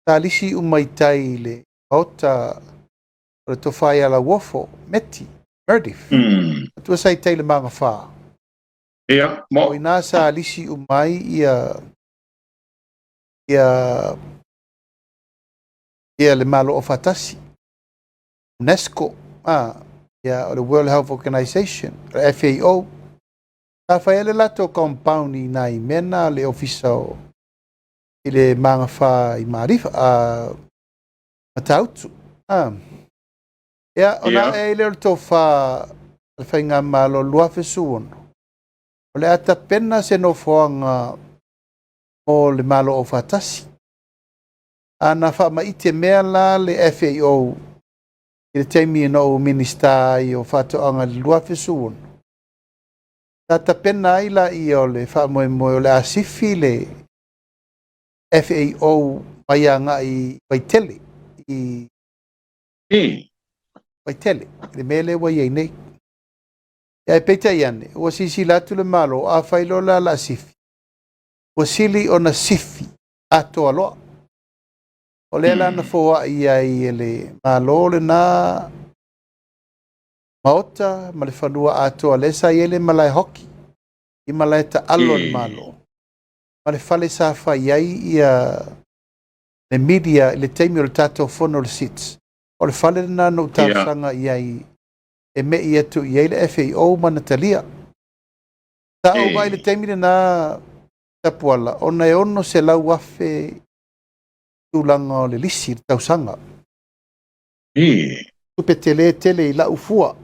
Sa lisi uma i tai i le maota o le Tofa ia Lauofo, Meti, Meredith. Matua sa i tai i le Magafa. Ia, mo. O ina sa lisi uma ai ia le Malo Aufaatasi, UNESCO, ia o le World Health Organization, o le FAO. Sa fai ai le latou compound i nai mea na le ofisa o i le Magafa i Malifa, Matautu. Ia, ona ae ai lea o le tofa a le Faigamalo 2016, o le a tapena se nofoaga mo le Malo Aufaatasi. A na faamaite mea la le FAO i le taimi na ou Minisita ai o Faatoaga i le 2016, sa tapena ai laia o le faamoemoe o le a sifi le FAO mai agai i Vaitele, i Vaitele, i le mea lea ua i ai nei. Ae peitai ane, ua silasila atu le Malo, afai loa la o le a sifi, ua sili ona sifi atoa loa. O lea la na foai ai e le Malo lena maota ma le fanua atoa lea sa i ai le malae hockey, i malae taalo a le Malo, ma le fale sa fai ai ia le media i le taimi o le tatou fono o le SIDS. O le fale lena na ou talosaga i ai e me'i atu i ai le FAO ma Natalia. Sa ou vaai i le taimi lena Tapuala, ona e 600,000 tulaga o le lisi i le tausaga. Tupe tele tele i lau fua.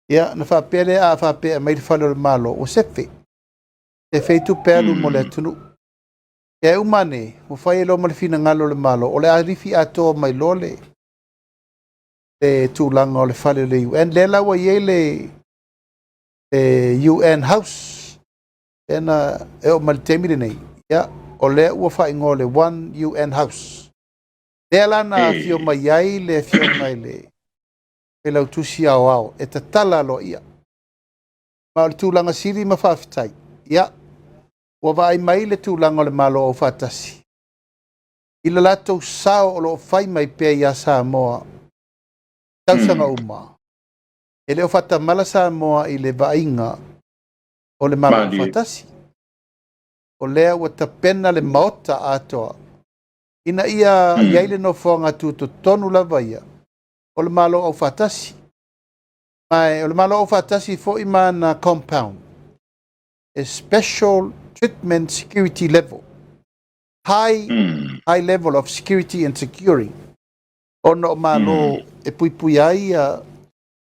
Ia, na faapea lea a faapea e aumai le fale o le Malo, ua sefe. Sefe ai tupe alu mo le atunuu. Ia e uma ane, ua fai ai loa ma le finagalo o le Malo, o le a lifi atoa mai loa le tulaga o le fale o le UN. Lea la ua i ai le UN House, lea na e oo mai le taimi lenei, ia, o lea ua faaigoa le One UN House. Lea la na afio mai ai le afioga i le Failautusi Aoao e tatala aloaia. Ma o le tulaga sili ma faafetai, ia, ua vaai mai le tulaga o le Malo Aufaatasi i le latou sao o lo o fai mai pea ia Samoa tausaga uma. E le o faatamala Samoa i le vaaiga o le Malo Aufaatasi. O lea ua tapena le maota atoa ina ia i ai le nofoaga tutotonu lava ia o le Malo Aufaatasi. Ma o le Malo Aufaatasi foi ma ana compound, e special treatment security level, high level of security and securing, ona o Malo e puipui ai ia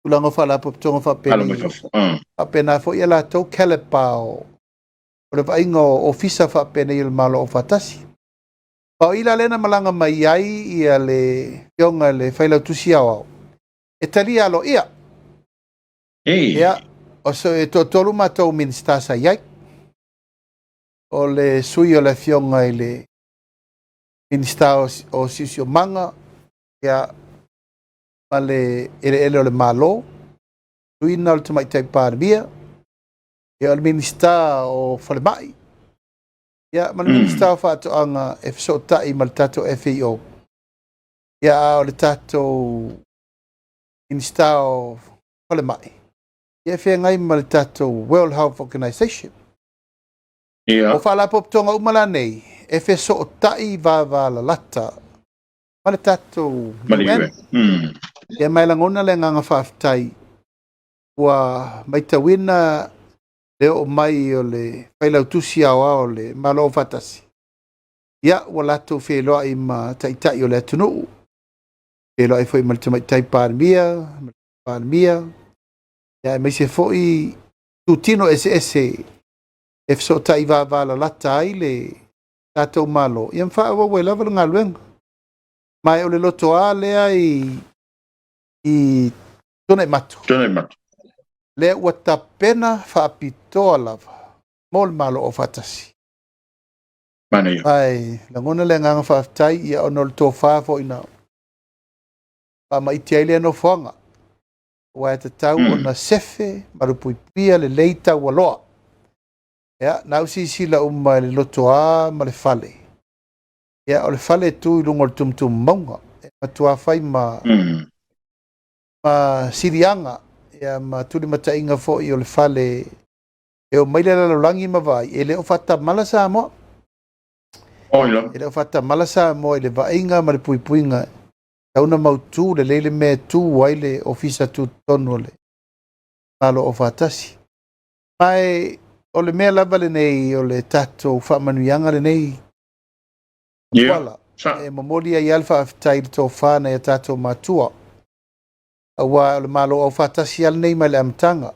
tulaga o faalapotopotoga faapenei. Faapena foi ia latou caliber o le vaaiga o ofisa faapenei o le Malo Aufaatasi. Ma o i la lea na malaga mai ai ia le afioga i le Failautusi Aoao e talia aloaia. Ia, o so e toatolu matou Minisita sa i ai. O le sui o le afioga i le Minisita o Siosiomaga, ia, ma le Eleele o le Malo, suiina o le Tamaitai Palemia, ia, o le Minisita o Falemai, ia, ma le Minisita o Faatoaga e fesootai ma le tatou FAO. Ia, a o le tatou Minisita o Falemai, ia, e feagai ma le tatou World Health Organization. O faalapotopotoga uma la nei, e fesootai vavalalata ma le tatou UN. Ia, ma e lagona le agaga faafetai ua matauina le oo mai o le Failautusi Aoao o le Malo Aufaatasi. Ia, ua latou feiloai ma taitai o le atunuu, feiloai foi ma le Tamaitai Palemia, ma le Palemia, ia aemaise foi itutino eseese e fesootai vavalalata ai le tatou Malo, ia ma faaauau ai lava le galuega. Ma o le lotoa lea i Tuanaimato. Tuanaimato. Lea ua tapena faapitoa lava mo le Malo Aufaatasi. Manaia. Ae lagona le agaga faafetai, ia ona o le tofa foi na faamaite ai lea nofoaga, aua e tatau ona sefe malupuipuia lelei taualoa. Ia, na au silasila uma i le lotoa ma le fale. Ia, o le fale e tu i luga o le tumutumu mauga, e matua fai ma ma siliaga, ia ma tulimataiga foi o le fale e omai le lalolagi ma vaai, e le o faatamala Samoa. Oi lava. E le o faatamala Samoa i le vaaiga ma le puipuiga. Tau na mautu lelei le mea e tu ai le ofisa tutotonu o le Malo Aufaatasi. Ma e o le mea lava lenei o le tatou faamanuiaga lenei. Tuala, e momoli ai lava le faafetai i le tofa nai a tatou matua. Aua o le Malo Aufaatasi lava lenei mai le amataga.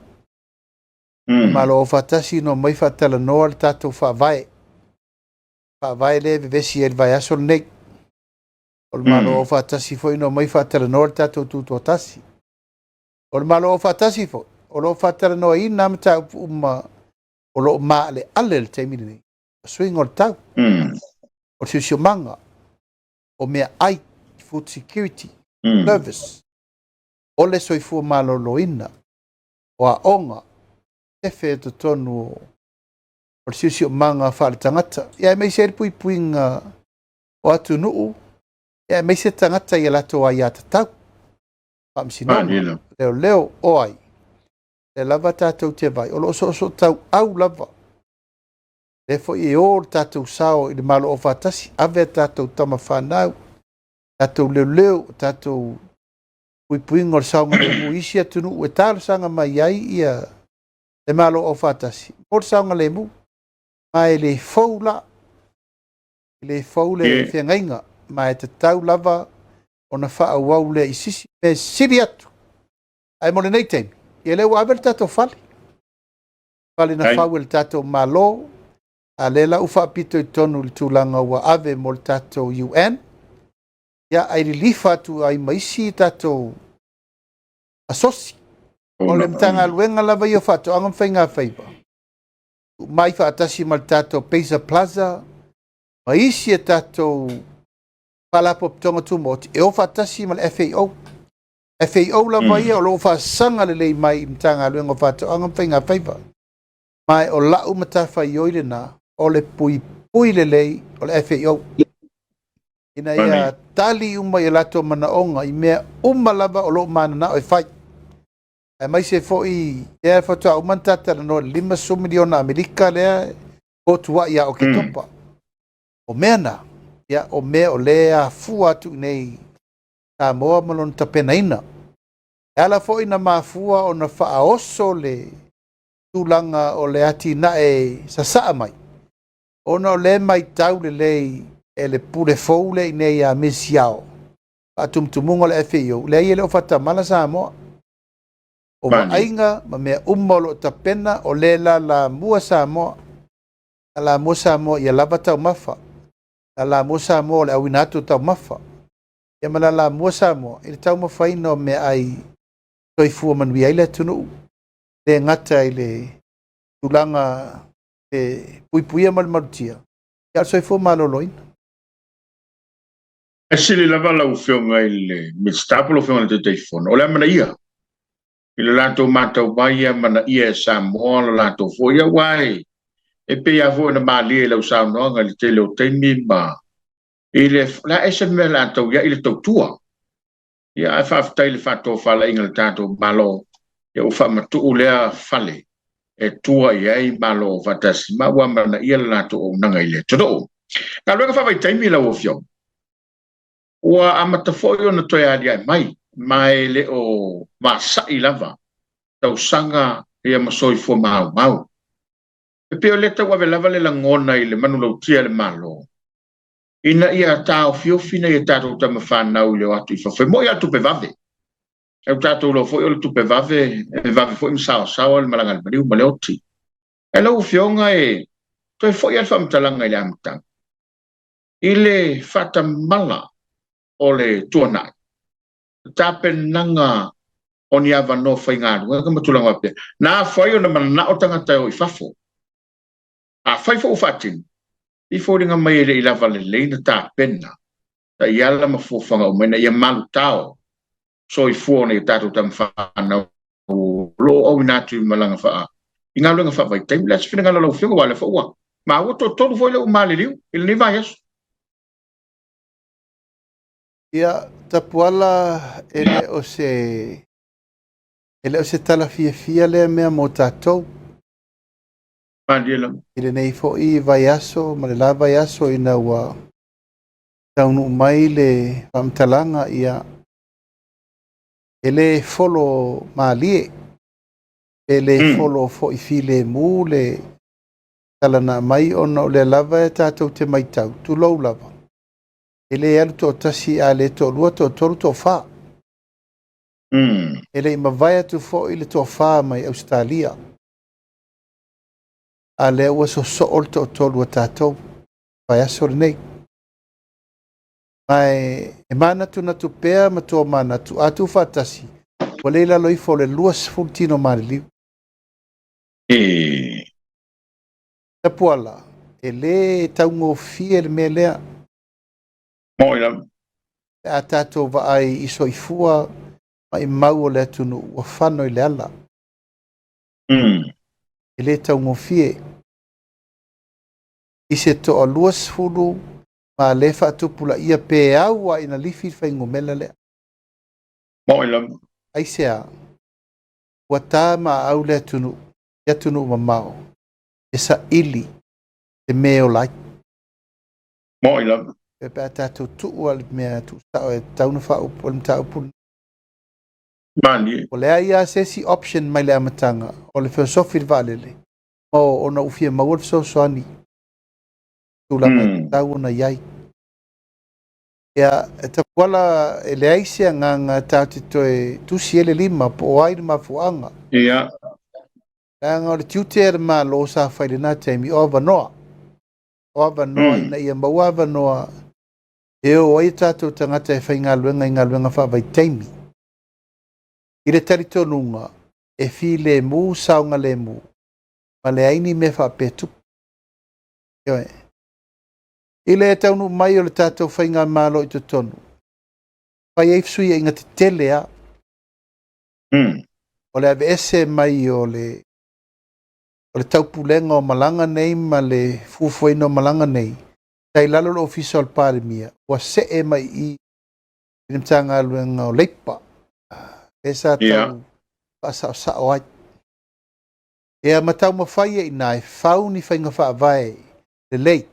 Malo Aufaatasi na omai faatalanoa le tatou faavae. Faavae lea e vevesi ai le vaiaso lenei. O le Malo Aufaatasi foi na omai faatalanoa le tatou Tutoatasi. O le Malo Aufaatasi foi, o lo o faatalanoaina mataupu uma o lo o maaleale i le taimi lenei. O suiga o le tau, o le siosiomaga, o meaai, food security, service, o le soifua maloloina, o aoga, sefe totonu o le siosiomaga faale-tagata. Ia aemaise ai le puipuiga o atunuu, ia aemaise tagata i a latou aiatatau, faamasinoga, leoleo, o ai. Lea lava tatou te vai, o lo o soosoo lava. Lea foi e o le tatou sao i le Malo Aufaatasi, ave a tatou tama fanau, tatou leoleo, tatou puipuiga o le saogalemu i isi atunuu e talosaga mai ai ia le Malo Aufaatasi mo le saogalemu. Ma e le fou la, e le fou le feagaiga, ma e tatau lava ona faaauau lea i sisi mea sili atu. Ae mo lenei taimi, ia lea ua ave le tatou fale. Fale na fau e le tatou Malo, a lea la ua faapito i totonu i le tulaga ua ave mo le tatou UN, ia ai lilifa atu ai ma isi tatou asosi. O le Matagaluega lava ia o Faatoaga ma Faiga Faiva, mai faatasi ma le tatou Paisa Plaza, ma isi e tatou faalapotopotoga tumaoti, e o faatasi ma le FAO. FAO lava ia o lo o faasaga lelei mai i Matagaluega o Faatoaga ma Faiga Faiva. Ma o lau matafaioi lena, o le puipui lelei o le FAO. Ina ia tali uma i latou manaoga i mea uma lava o lo o mananao e fai. Aemaise foi lea faatoa uma ona tatalanoa i le $50 miliona Amerika lea o tuai ia Oketopa. O mea na, ia, o mea o lea afua atu i nei Samoa ma lona tapenaina. E ala foi na mafua ona faaoso le tulaga o le atinae sasaa mai, ona o lea matau lelei e le pule fou lea i nei ia Miss Yao, faatumutumuga o le FAO, leai e le o faatamala Samoa. O vaaiga ma mea uma o lo o tapena, o lea lalamua Samoa. Lalamua Samoa ia lava taumafa. Lalamua Samoa o le auina atu o taumafa. Ia ma lalamua Samoa i le taumafaina o meaai soifua manuia ai le atunuu. Le gata i le tulaga e puipuia ma le malutia, ia o le soifua maloloina. E sili lava lau Afioga i le Minisita po o lau Afioga i le Taitaifono, o le amanaia i le latou matau mai amanaia e Samoa lo latou foi, aua e pei lava foi ona malie i lau saunoaga i le tele o taimi ma i le la ese mea le a tau iai le tautua. Ia ae faafetai i le faatofalaiga a le tatou Malo, ia ua faamatuu lea fale e tua i ai Malo faatasi ma ua amanaia le latou auaunaga i le atunuu. Galuega faavaitaimi lau Afioga, ua amata foi ona toe aliae mai, ma e le o vasai lava tausaga ia ma soifua maumau. E pei o lea tauave lava le lagona i le manulautia e le Malo. Ina ia taofiofi nai a tatou tama fanau i le o atu i fafo. E moni lava o le tupe vave, ae ua tatou iloa foi o le tupe vave, e vave foi ma saoasaoa le malaga a le maliu ma le oti. Ae lau Afioga e toe foi lava le faamatalaga i le amataga, i le faatamala o le tuanai, tapenaga o ni avanoa faigaluega ma tulaga faapea, na afai ona mananao tagata e o i fafo. Afai foi ua faatino, e foliga mai e le i lava lelei na tapena taiala ma fuafuaga uma ina ia malutao soifua o nai o tatou tama fanau o lo o auina atu i malaga faa i galuega faavaitaimi. O le a se finagalo o lau Afioga, aua o lea foi ua maua toatolu foi lea ua maliliu i lenei vaiaso. Ia, Tapuala, e le o se e le o se tala fiafia lea mea mo tatou. Malie lava. I lenei foi vaiaso ma le la vaiaso ina ua taunuu mai le faamatalaga, ia, e le folo malie, e le folo foi filemu le tala na aumai ona o lea lava e tatou te matau, tulou lava, e le alu toatasi a le toalua, toatolu, toafa. E le i mavae atu foi le toafa mai Ausetalia, a lea ua sosoo le toatolu a tatou vaiaso lenei. Ma e manatunatu pea ma tomanatu, a tuufaatasi, ua le i lalo ifo o le 20 tino maliliu. Tapuala, e le taugofie le mea lea. Moi lava. Pe a tatou vaai i soifua maimau o le atunuu ua fano i le ala. E le taugofie. I se toa 20 ma le faatupulaia pe au a ina lifi le fuainumera lea. Moi lava. Aisea, ua ta maau le atunuu, i atunuu mamao, e saili le mea e ola ai. Moi lava. Pe a tatou tuu a le mea tuusao e tatau ona faaupu o le mataupu. Malie. Ua leai lava se isi option mai le amataga o le feosofi i le vaalele, ma ona ua fia maua le fesoasoani tulaga e tatau ona i ai. Ia, e Tapuala, e leai se agaga tatou te toe tusi ai le lima po o ai le mafuaaga. Leaga o le tiute a le Malo sa fai i lena taimi o avanoa. O avanoa ina ia maua avanoa e o ai o tatou tagata e faigaluega i galuega faavaitaimi. I le talitonuga e filemu saogalemu ma leai ni mea faapea tupu. Ioe. I le taunuu mai o le tatou faigamalo i totonu, fai ai fesuiaiga tetele lava. O le aveese mai o le taupulega o malaga nei ma le fuafuaina o malaga nei, sa i lalo o le Ofisa o le Palemia, ua see mai i i le Matagaluega o Leipa, lea sa tau faasaosao ai. Ia ma taumafai ai i ina e fau ni faiga faavae lelei,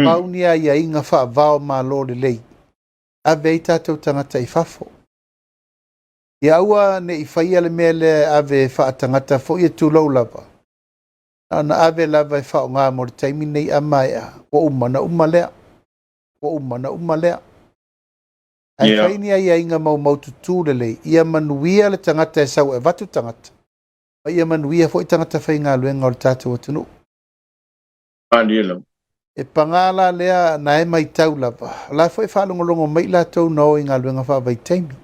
fau ni aiaiga faavao malo lelei, ave ai tatou tagata i fafo. Ia aua ne i faia le mea lea e ave faatagata foi e tulou lava, na ona ave lava e faaaoga mo le taimi nei a maea, ua uma na uma lea, ua uma na uma lea. Ae fai ni aiaiga maumaututu lelei, ia manuia le tagata e sau e avatu tagata, ma ia manuia foi tagata faigaluega o le tatou atunuu. Malie lava. E paga la lea na e matau lava, o la foi e faalogologo mai i latou na o i galuega faavaitaimi.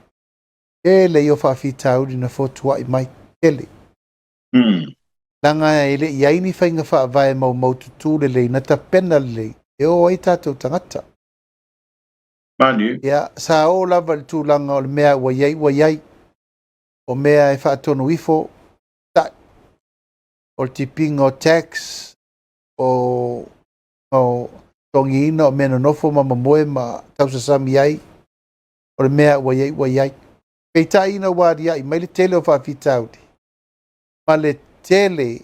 Tele ia o faafitauli na fotuai mai, tele. Leaga e le i ai ni faiga faavae maumaututu lelei, na tapena lelei, e o ai tatou tagata. Malie. Ia, sa o lava i le tulaga o le mea ua i ai, ua i ai. O mea e faatonu ifo, tai. O le tipiga o tax, o totogiina o mea nonofo ma mamoe ma tausasami ai, o le mea ua i ai, ua i ai. Peitai ina ua aliae mai le tele o faafitauli, ma le tele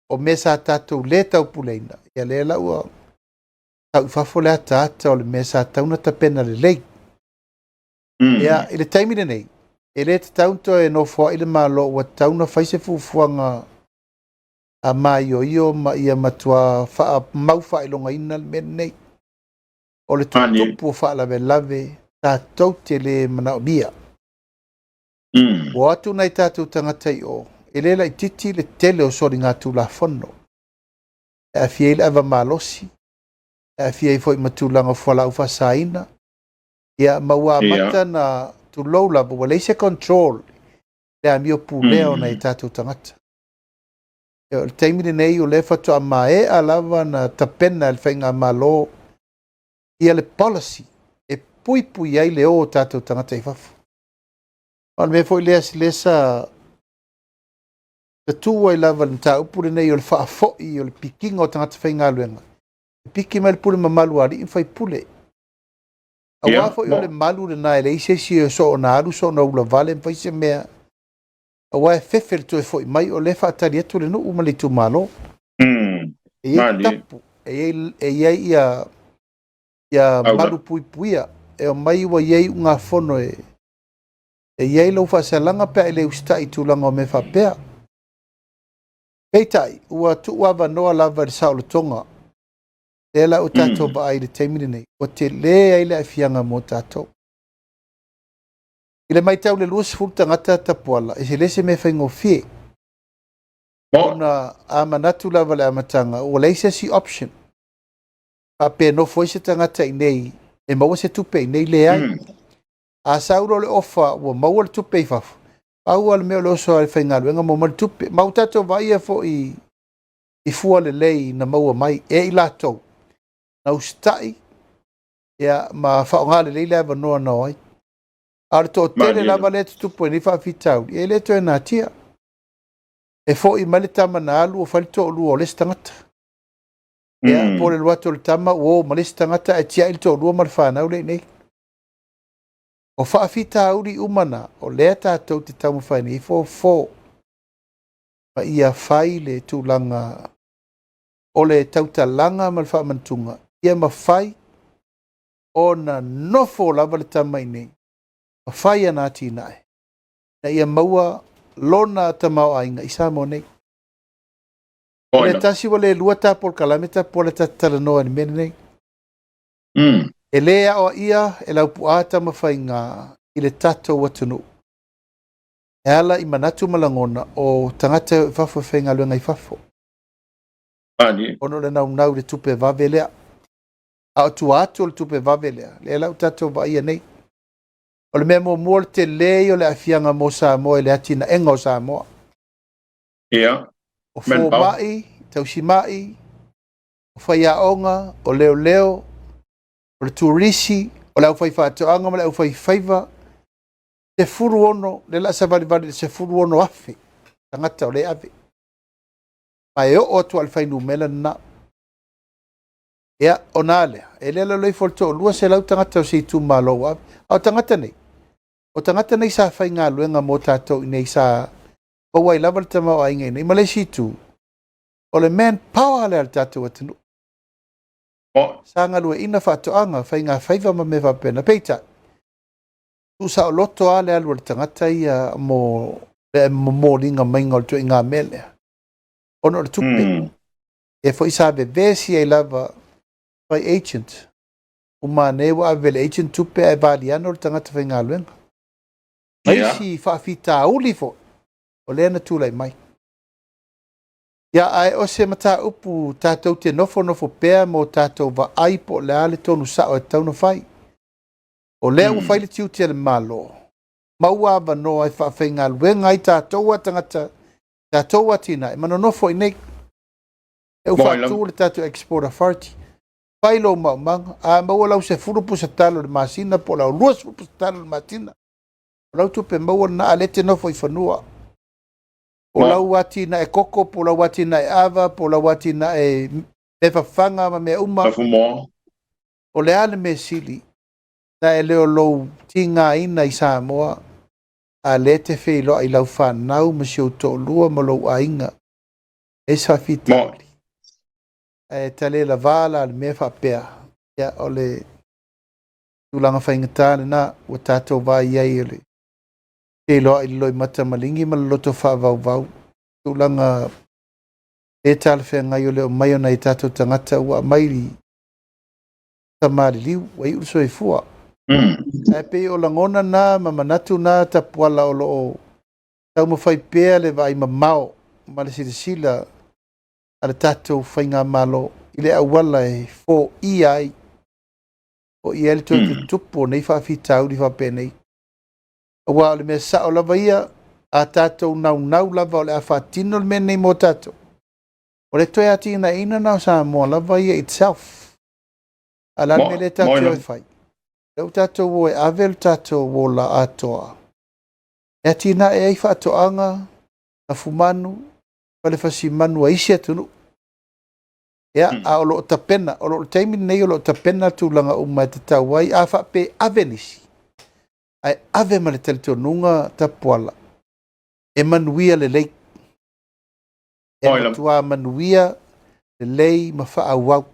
o mea sa tatou le taupuleina, ia lea la ua tau i fafo le ataata o le mea sa tatau ona tapena lelei. Ia, i le taimi lenei, e le tatau ona toe nofoai le Malo, ua tatau ona fai se fuafuaga a maioio ma ia matua faamau faailogaina le mea lenei. O le tutupu o faalavelave tatou te le manaomia. Ua o atu nai tatou tagata i o, e le laitiiti le tele o soligatulafono e aafia ai le ava malosi, e aafia ai foi ma tulaga o fualaau faasaina, ia ma ua amata na tulou lava, ua leai se control le amio pulea o nai tatou tagata. O le taimi lenei o lea faatoa maea lava na tapena e le faigamalo ia le policy e puipui ai le o o tatou tagata i fafo. O le mea foi lea lea sa tuu ai lava le mataupu lenei o le faafoi o le pikiga o tagata faigaluega, e piki mai le pule mamalu a alii ma faipule. Aua foi o le malu lena e leai se isi e soona alu soona ulavale ma fai se mea, aua e fefe le toe foi mai o lea e faatali atu le nuu ma le itumalo. E i ai tapu, e i ai ia malu puipuia, e omai ua i ai ugafono e i ai lou faasalaga pe a e le usitai i tulaga o mea faapea. Peitai, ua tuuavanoa lava i le saolotoga, lea la ua tatou vaai i le taimi lenei, ua tele ai le aafiaga mo tatou. I le matau i le 20 tagata tapuala, e le se mea faigofie. Ona a manatu lava i le amataga, ua leai se isi option. Faapea e nofo ai se tagata i inei, e maua se tupe i inei, leai. A sau loa le ofa ua maua le tupe i fafo, pau lava le mea o le oso a le faigaluega maua mai le tupe. Ma ua tatou vaaia foi i fua lelei na maua mai e i latou, na usitai ma faaaoga lelei le avanoa na o ai. A o le toatele lava lea e tutupu ai nei faafitauli, e le toe natia. E foi mai le tama na alu o fai le toalua o le isi tagata. Ia, po o le alu atu o le tama ua o ma le isi tagata ae tiai le toalua ma le fanau lea i inei. O faafitauli uma na, o lea tatou te taumafai nei e fofo ma ia fai le tulaga o le tautalaga ma le faamanatuga, ia mafai ona nofo lava le tama i inei, ma fai ana atinae, ina ia maua lona tamaoaiga i Samoa nei. O le tasi ua le lua ta polokalame tapuala ta te talanoa i le mea lenei. E le aoaia e Laupua Tamafaiga i le tatou atunuu e ala i manatu ma lagona o tagata e o i fafo e faigaluega i fafo. Ona o le naunau i le tupe vave lea. A o tua atu o le tupe vave lea, lea la ua tatou vaaia nei. O le mea muamua o le tele ia o le aafiaga mo Samoa i le atinaega o Samoa. O fomai, tausimai, o faiaoga, o leoleo, o le turisi, o le aufaifaatoaga ma le aufaifaiva, 16, lea o le a savalivali i le 16,000 tagata o lea e ave. Ma e oo atu lava i le fuainumera lena. Ia, ona a lea, e le lalo ifo o le 200 tagata o se itumalo ua ave. A o tagata nei, o tagata nei sa faigaluega mo tatou i inei, sa maua ai lava le tamaoaiga i inei. Ma le isi itu, o le manpower lea a le tatou atunuu. Sa galueaiina faatoaga, faigafaiva ma mea faapena. Peitai, tuusaoloto lava le alu a le tagata ia mo le momoliga maiga o le ituaiga mea lea, ona o le tupe. E foi sa vevesi ai lava fai agent. Uma ane ua ave le agent tupe ae valiano le tagata faigaluega. Ma isi faafitauli foi o lea na tulai mai. Ia, ae o se mataupu tatou te nofonofo pea mo tatou vaai po o le a le tonu sao e tatau ona fai. O lea ua fai le tiute a le Malo, maua avanoa e faafaigaluega ai tatou a tagata, tatou atinae ma nonofo i nei. E ua faatu le tatou Export Authority, fai lou maumaga, a maua lau 10 pusa talo i le masina po o lau 20 pusa talo i le masina, o lau tupe maua lena, a lea e te nofo i fanua. O lau atinae koko, po o lau atinae ava, po o lau atinae mea fafaga ma mea uma. O le a le mea sili, na e le o lou tigaina i Samoa, a lea e te feiloai i lau fanau ma si ou toalua ma lou aiga. E se faafitauli. Ae tale lava la le mea faapea. Ia, o le tulaga faigata lena ua tatou vaai ai o le feiloai i le loimata maligi ma le loto faavauvau. Tulaga e talafeagai o le omai o nai tatou tagata ua aumai Tamaliliu, ua iu le soifua. Ae pei o lagona na ma manatu na Tapuala o lo o taumafai pea le vaai mamao ma le silasila a le tatou faigamalo i le auala e foia ai, foia ai le toe tutupu o nei faafitauli faapenei. Aua o le mea sao lava ia, a tatou naunau lava o le a faatino le mea lenei mo tatou, o le toe atinaeina na o Samoa lava ia itself. A o le a le mea lea tatou te o e fai? Lea ua tatou o e ave le tatou ola atoa e atinae ai faatoaga, lafumanu, falefasimanu a isi atunuu. Ia, a o lo o tapena, o lo o le taimi lenei o lo o tapena tulaga uma e tatau ai, a faapea ave nisi, ae ave ma le talitonuga Tapuala, e manuia lelei. E matua manuia lelei ma faaauau.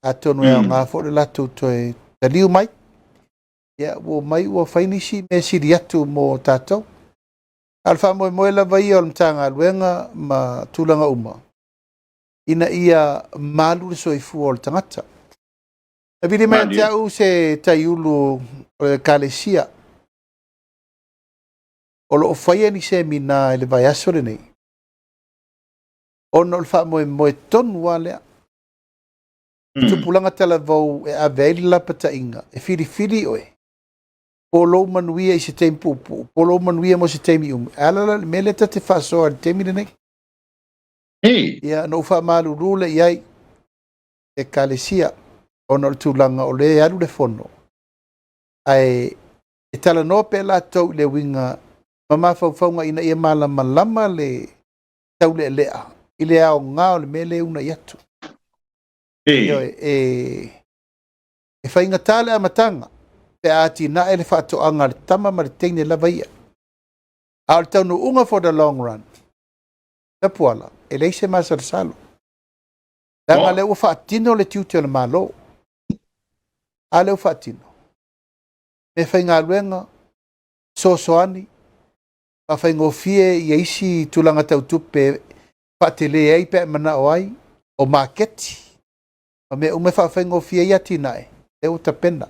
Atonu e aoga foi le latou toe taliu mai. Ia, ua omai ua fai nisi mea sili atu mo tatou. A o le faamoemoe lava ia o le Matagaluega ma tulaga uma, ina ia malu le soifua o le tagata. E vili mai ia te au se taiulu o le Ekalesia, o lo o faia ni semina i le vaiaso lenei, ona o le faamoemoe tonu lava lea. Tupulaga talavou e ave ai le lapataiga, e filifili oe, po o lou manuia i se taimi puupuu, po o lou manuia mo se taimi umi. E ala la i le mea lea ta te faasoa i le taimi lenei. Ia, na ou faamalulu lea i ai, Ekalesia, ona o le tulaga o lea e alu le fono, ae e talanoa pea latou i le uiga ma mafaufauga ina ia malamalama le taulealea i le aoga o le mea lea e uunai atu. E faigata le amataga pe a atinae le faatoaga a le tama ma le teine lava ia. A o le taunuuga for the long run, Tapuala, e leai se masalosalo. Leaga lea ua faatino le tiute o le Malo. A lea ua faatino. Meafaigaluega, fesoasoani, faafaigofie ia isi tulaga tau tupe faatele ai pe a e manao ai, o maketi, ma mea uma e faafaigofie ai atinae, lea ua tapena.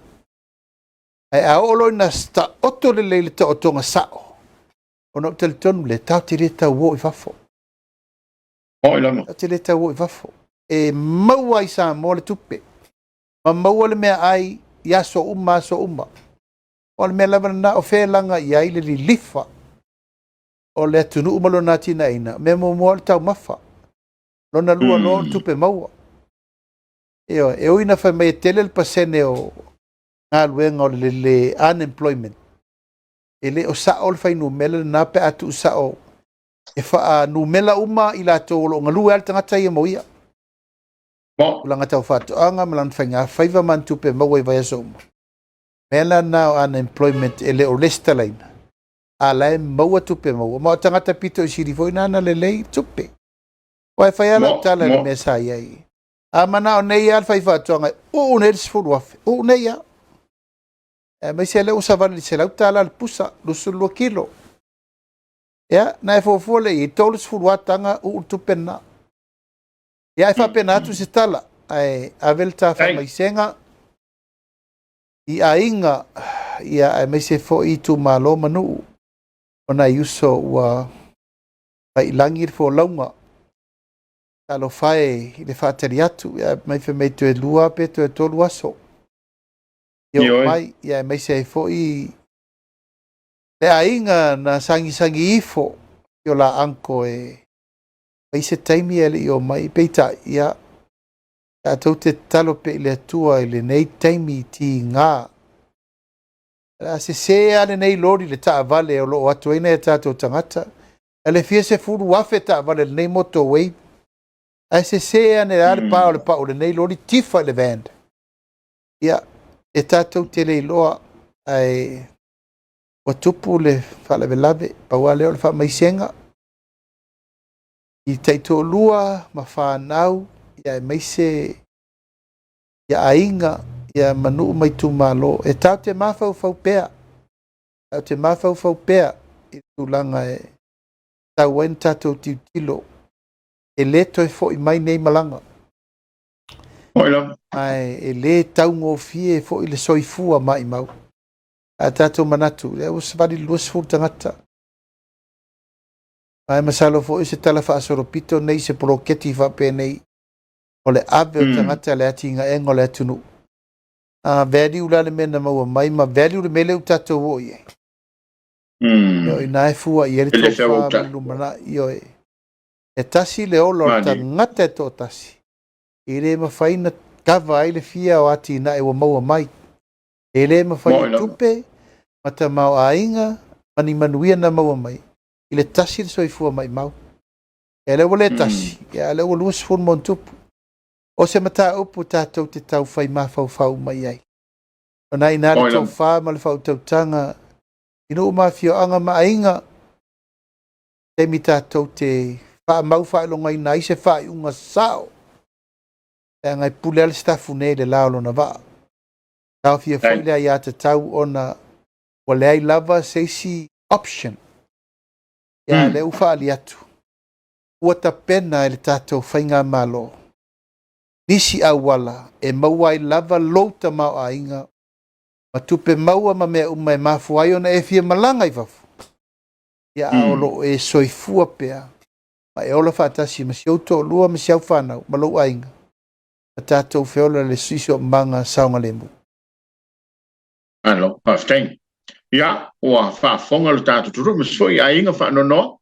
Ae a oo loa ina taoto lelei le taotoga sao, ona ou talitonu lea, tatou te le tau o i fafo. Tatou te le tau o i fafo. E maua i Samoa le tupe, ma maua le meaai i aso uma, aso uma. O le mea lava lena, o fea e laga i ai le lilifa o le atunuu ma lona atinaeina, mea muamua o le taumafa. Lona lua loa o le tupe maua. E ui ina fai mai e tele le pasene o galuega o le unemployment, e le o sao le fuainumera lena pe a tuusao e faanumera uma i latou o lo o galue lava le tagata ia mo ia. Tulaga tau faatoaga ma lana faigafaiva ma ana tupe maua i vaiaso uma. Mea la na o unemployment e le o resitalaina, a la e maua tupe maua. Ma o tagata pito i sili foi na ana lelei tupe. Aua e fai lava lau tala i le mea sa i ai. A manao nei lava le faifaatoaga e uu nei le 10,000, uu nei lava. Aemaise lea ua savali i le $100 le pusa, 22 kilo. Ia, na e fuafua lea i ai, 30 lava taga uu le tupe lena. Ia, e faapena atu se tala, ae ave le ta faamaisega i aiga, ia, aemaise foi itumalo ma nuu o nai uso ua faiilagi le folauga. Talofa e i le faatali atu, ia, mai fai mai toe 2 pe toe 3 aso. Ia oo mai, ia, aemaise ai foi le aiga na sagisagi ifo i o la uncle e fai se taimi e le i o mai, peitai, ia, tatou te tatalo pea i le Atua i lenei taimi tiga. O le a sese lava lenei loli le taavale o lo o atu ai nai a tatou tagata. E le fia 10,000 taavale lenei motorway. Ae sese ane lava le pa o le pau lenei loli tifa i le van. Ia, e tatou te le iloa, ae ua tupu le faalavelave, pau lava lea o le faamaisega i taitoalua ma fanau, ia aemaise ia aiga, ia ma nuu ma itumalo. E tatou te mafaufau pea, tatou te mafaufau pea i le tulaga e tau ai na tatou tilotilo, e le toe foi mai nei malaga. Oi lava. Ae e lē taugofie foi le soifua maʻimau. A tatou manatu, lea ua savali le 20 tagata. Ae masalo foi se tala faasolopito nei se poloketi faapenei o le ave o tagata le atinaega o le atunuu. A value la le mea na maua mai ma value le mea lea ua tatou oo i ai. O i ina e fua i ai le E le tofa ma feau le lumanai. Ioe. E tasi le ola o le tagata e toatasi, e le mafai ona kava ai le fia o atinae ua maua mai. E le mafai e tupe ma tamaoaiga ma ni manuia na maua mai i le tasi le soifua maimau. Ia lea ua le tasi, ia a lea ua 20 ma ona tupu. O se mataupu tatou te tau fai mafaufau uma i ai. O na ina le tofa ma le faautautaga i nuu ma afioaga ma aiga, taimi tatou te faamau faailogaina ai se faaiuga sao, leaga e pule lava le sitafu nei i le la o lona vaa. Taofia foi le aiatatau ona ua leai lava se isi option. Ia lea ua faaali atu, ua tapena e le tatou faigamalo nisi auala e maua ai lava lou tamaoaiga ma tupe maua ma mea uma e mafua ai ona e fia malaga i fafo. Ia a o loo e soifua pea ma e ola faatasi ma si ou toalua ma si au fanau ma lou aiga ma tatou feola le siosiomaga saogalemu. Malo, faafetai. Ia, ua faafofoga le tatou atunuu ma foi aiga faanoanoa,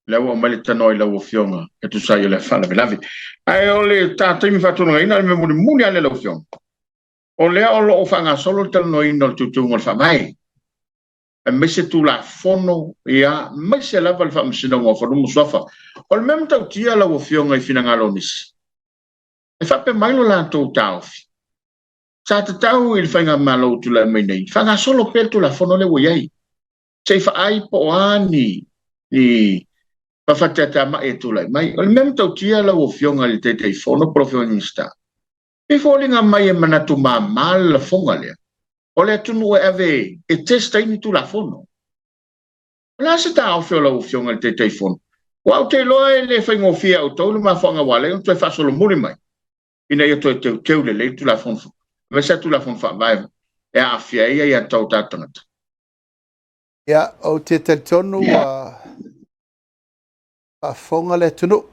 lea ua aumai le tanoa i lau Afioga e tusa ai o le faalavelave. Ae o le ta taimi faatulagaina, o le mea mulimuli lava lea lau Afioga, o lea o lo o faagasolo le talanoaina o le teuteuga o le Faavae, aemaise Tulafono, ia, aemaise lava le Faamasinoga o Fanua ma Suafa. O le mea matautia lau Afioga i finagalo o nisi, e faapea mai lo latou taofi, sa tatau i le faigamalo ua tulai mai nei, faagasolo pea le Tulafono lea ua i ai, se i faai po o a ni fafateateama'i e tulai mai. O le mea matautia lau Afioga i le Taitaifono po o lau Afioga i le Minisita, e foliga mai e manatu māmā le lafoga lea, o le atunuu e ave e test ai ni Tulafono. O le a se taofi o lau Afioga i le Taitaifono? Aua ou te iloa e le faigofie ia outou le mafuaaga ua ala ai ona toe faasolomuli mai ina ia toe teuteu lelei le Tulafono, aemaise lava Tulafono Faavae e aafia ai aiatatau o tatou tagata. Ia, ou te talitonu ua faafofoga le atunuu,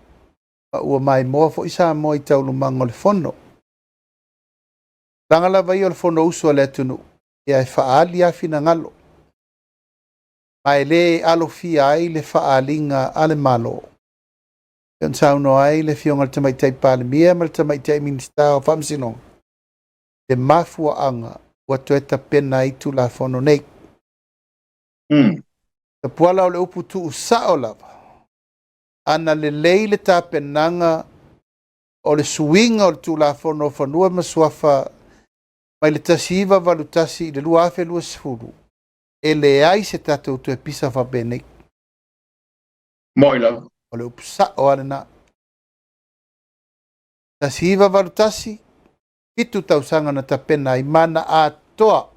ma ua maimoa foi Samoa i taualumaga o le Fono. Leaga lava ia o le Fonousu a le atunuu, ia e faaali lava finagalo, ma e le alofia ai le faaaliga a le Malo. E ona saunoa ai le Afioga i le Tamaitai Palemia ma le Tamaitai Minisita o Faamasinoga, le mafuaaga ua toe tapena ai Tulafono nei. Tapuala o le upu tuusao lava, ana lelei le tapenaga o le suiga o le Tulafono o Fanua ma Suafa mai le 1981 i le 2020, e leai se tatou toe pisa faapenei. Moi lava. O le upu sao lava lena. 1981, 7 tausaga na tapena ai ma na atoa.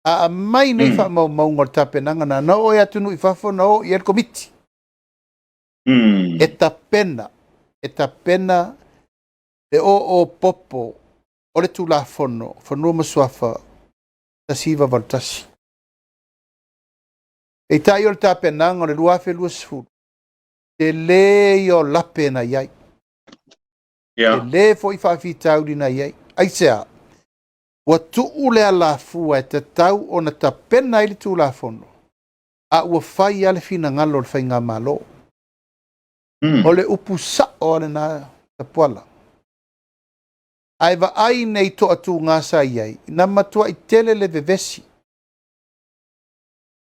A aumai nei faamaumauga o le tapenaga na, na oo i atunuu i fafo, na oo i ai le komiti. E tapena, e tapena le oo popo o le Tulafono Fanua ma Suafa 1981. Peitai o le tapenaga o le 2020, tele ia o lape na i ai. Tele foi faafitauli na i ai. Aisea? Ua tuu le alafua e tatau ona tapena ai le Tulafono, a ua fai lava le finagalo o le faigamalo. O le upu sao lava lena Tapuala. Ae vaai nei toatuga sa i ai, na matuai tele le vevesi.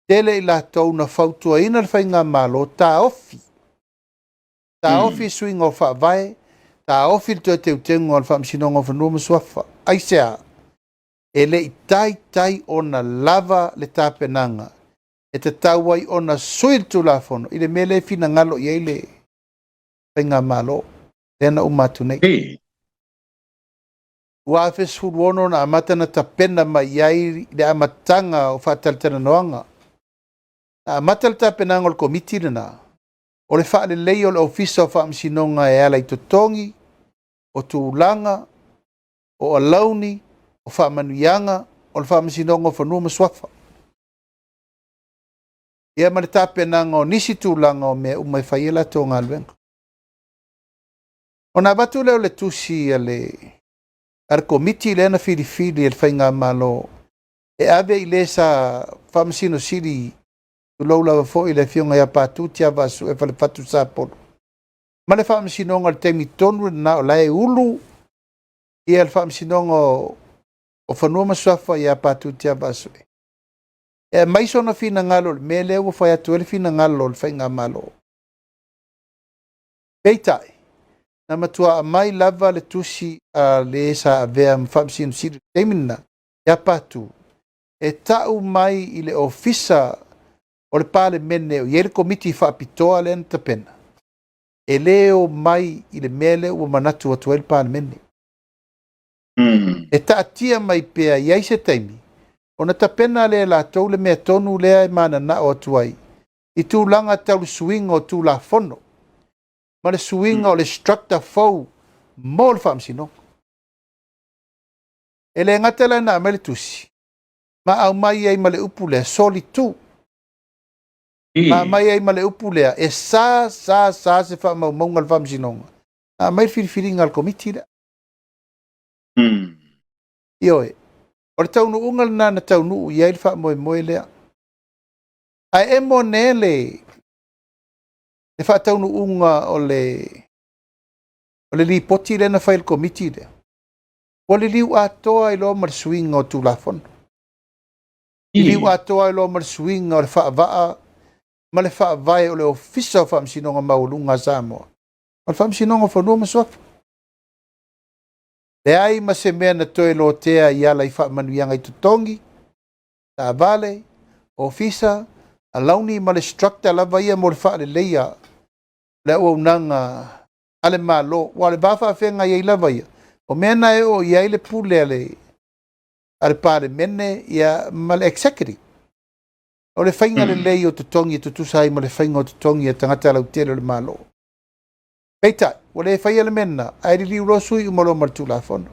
Tele i latou na fautuaina le faigamalo, taofi. Taofi suiga o faavae, taofi le toe teuteuga o le Faamasinoga o Fanua ma Suafa. Aisea? E le i taitai ona lava le tapenaga e tatau ai ona sui le Tulafono i le mea lea e finagalo i ai le faigamalo lea na uma atu nei. 2016 na amata na tapena mai ai le amataga o faatalatalanoaga. Na amata le tapenaga o le komiti lena, o le faalelei o le Ofisa o Faamasinoga e ala i totogi, o tulaga, O alauni, o faamanuiaga, o le Faamasinoga o Fanua ma Suafa. Ia ma le tapenaga o nisi tulaga o mea uma e fai ai latou galuega. Ona avatu lea o le tusi a le a le Komiti lea na filifili e le Faigamalo e ave i le sa Faamasino Sili, tulou lava foi le Afioga ia Patu Tiavaasue Falefatu Sapolu, ma le Faamasinoga i le taimi tonu lena o la e ulu ia le Faamasinoga o Fanua ma Suafa ia Patu Tiavaasue, e aumai sona finagalo i le mea lea ua fai atu ai le finagalo o le Faigamalo. Peitai, na matua aumai lava le tusi a le sa avea ma Faamasino Sili i le taimi lena ia Patu, e tau mai i le Ofisa o le Palemene o i ai le Komiti Faapitoa lea na tapena, e le o mai i le mea lea ua manatu atu ai le Palemene. E taatia mai pea i ai se taimi ona tapena lea e latou le mea tonu lea e mananao atu ai i tulaga tau le suiga o Tulafono ma le suiga o le structure fou mo le Faamasinoga. E le gata la ina aumai le tusi, ma aumai ai ma le upu lea, solitu. Ma aumai ai ma le upu lea, e sa, sa, sa se faamaumauga a le Faamasinoga. Na aumai le filifiliga a le Komiti lea. Ioe, o le taunuuga lena na taunuu i ai le faamoemoe lea. Ae emo ne le faataunuuga o le lipoti lea na fai e le Komiti lea. Ua liliu atoa ai loa ma le suiga o Tulafono. Liliu atoa ai loa ma le suiga o le faavaa ma le faavae o le Ofisa o Faamasinoga Maualuga a Samoa, o le Faamasinoga o Fanua ma Suafa. Leai ma se mea na toe lotea i ala i faamanuiaga i totogi, taavale, ofisa, alauni ma le structure lava ia mo le faaleleia le auaunaga a le Malo. Ua o le va faafeagai ai lava ia, o mea na e oo i ai le pule a le Palemene ia, ma le executive. O le faiga lelei o totogi e tutusa ai ma le faiga o totogi a tagata lautele o le Malo. Peitai, ua le faia le mea lena, ae liliu loa sui uma loa ma le Tulafono.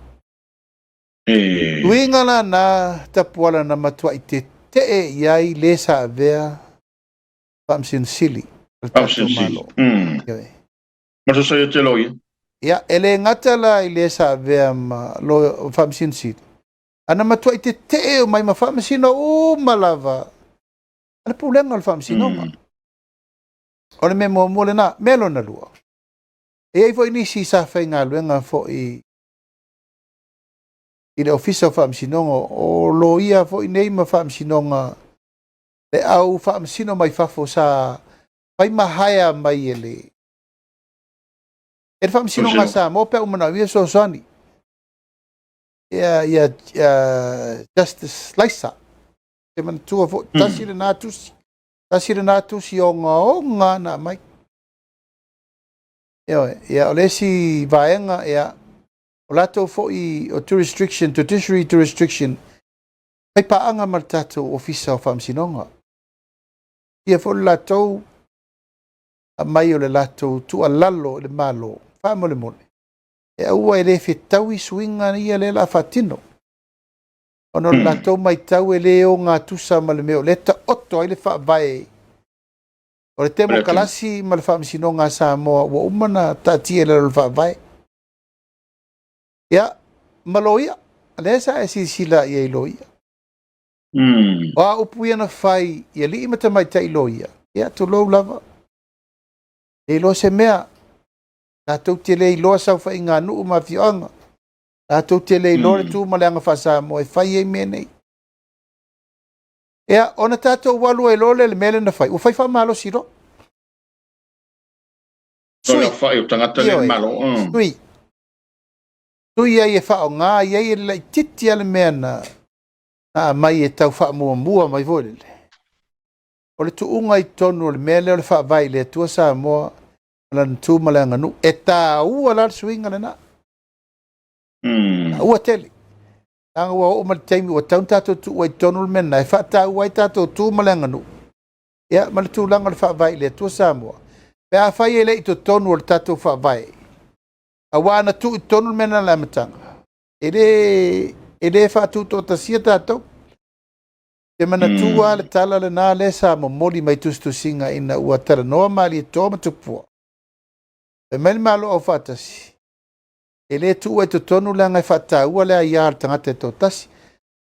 Uiga la na tapuala na matuai tetee i ai le sa avea Faamasino Sili o le tatou Malo. Ioe. Ma so sa te loia. Ia, e le gata la i le sa avea ma lo Faamasino Sili, ana matuai tetee o mai ma faamasino uma lava a le pulega o le Faamasinoga. O le mea muamua lena. Mea lona lua, e i ai foi nisi sa faigaluega foi i le Ofisa o Faamasinoga, o loia foi nei ma faamasinoga, le au faamasino mai fafo sa fai ma hire mai e le Faamasinoga a Samoa pe a uma manaomia fesoasoani. Ia, ia, Justice Laisa, te manatua foi, tasi lena tusi. Tasi lena tusi ogaoga na aumai. Ioe, ia, o le isi vaega, ia, o latou foi o jurisdiction, judiciary jurisdiction, fai paaga ma le tatou Ofisa o Faamasinoga. Ia foi le latou aumai o le latou tuualalo i le Malo, faamolemole, e aua e le fetaui suiga ia lea o le a faatino. Ona o le latou matau e le ogatusa ma le mea o lea taoto ai le faavae o le temokalasi ma le Faamasinoga a Samoa ua uma na taatia i lalo o le faavae. Ia, ma loia, lea sa e silasila i ai i loia. O a upu ia na fai i alii ma tamaitai loia, ia tulou lava. E iloa se mea, latou te le iloa saofaiga a nuu ma afioaga, latou te le iloa le tu ma le aga faa-Samoa e fai ai mea nei. Ia, ona tatou alu ai loa lea i le mea lea na fai, ua fai faamalosi loa. Sui. Fai o tagata le Malo. Sui. Sui ai e faaaoga i ai e le laitiiti lava le mea na aumai e tau faamuamua mai foi lele. O le tuuga i totonu o le mea lea o le faavae i le Atua Samoa ma lana tu ma le aganuu. E taua la le suiga lena. Taua tele. Leaga ua oo mai le taimi ua tatau ona tatou tuua i totonu le mea lena e faataua ai tatou tu ma le aganuu. Ia, ma le tulaga o le faavae i le Atua Samoa. Pe afai e le i totonu o le tatou faavae, aua na tuu i totonu le mea lena i le amataga. E le, e le faatutoatasia tatou. Te manatua le tala lena lea sa momoli mai tusitusiga ina ua talanoa Malietoa ma Tupua. Fai mai le Malo Aufaatasi, e le tuua i totonu leaga e faataua le aia a le tagata e toatasi.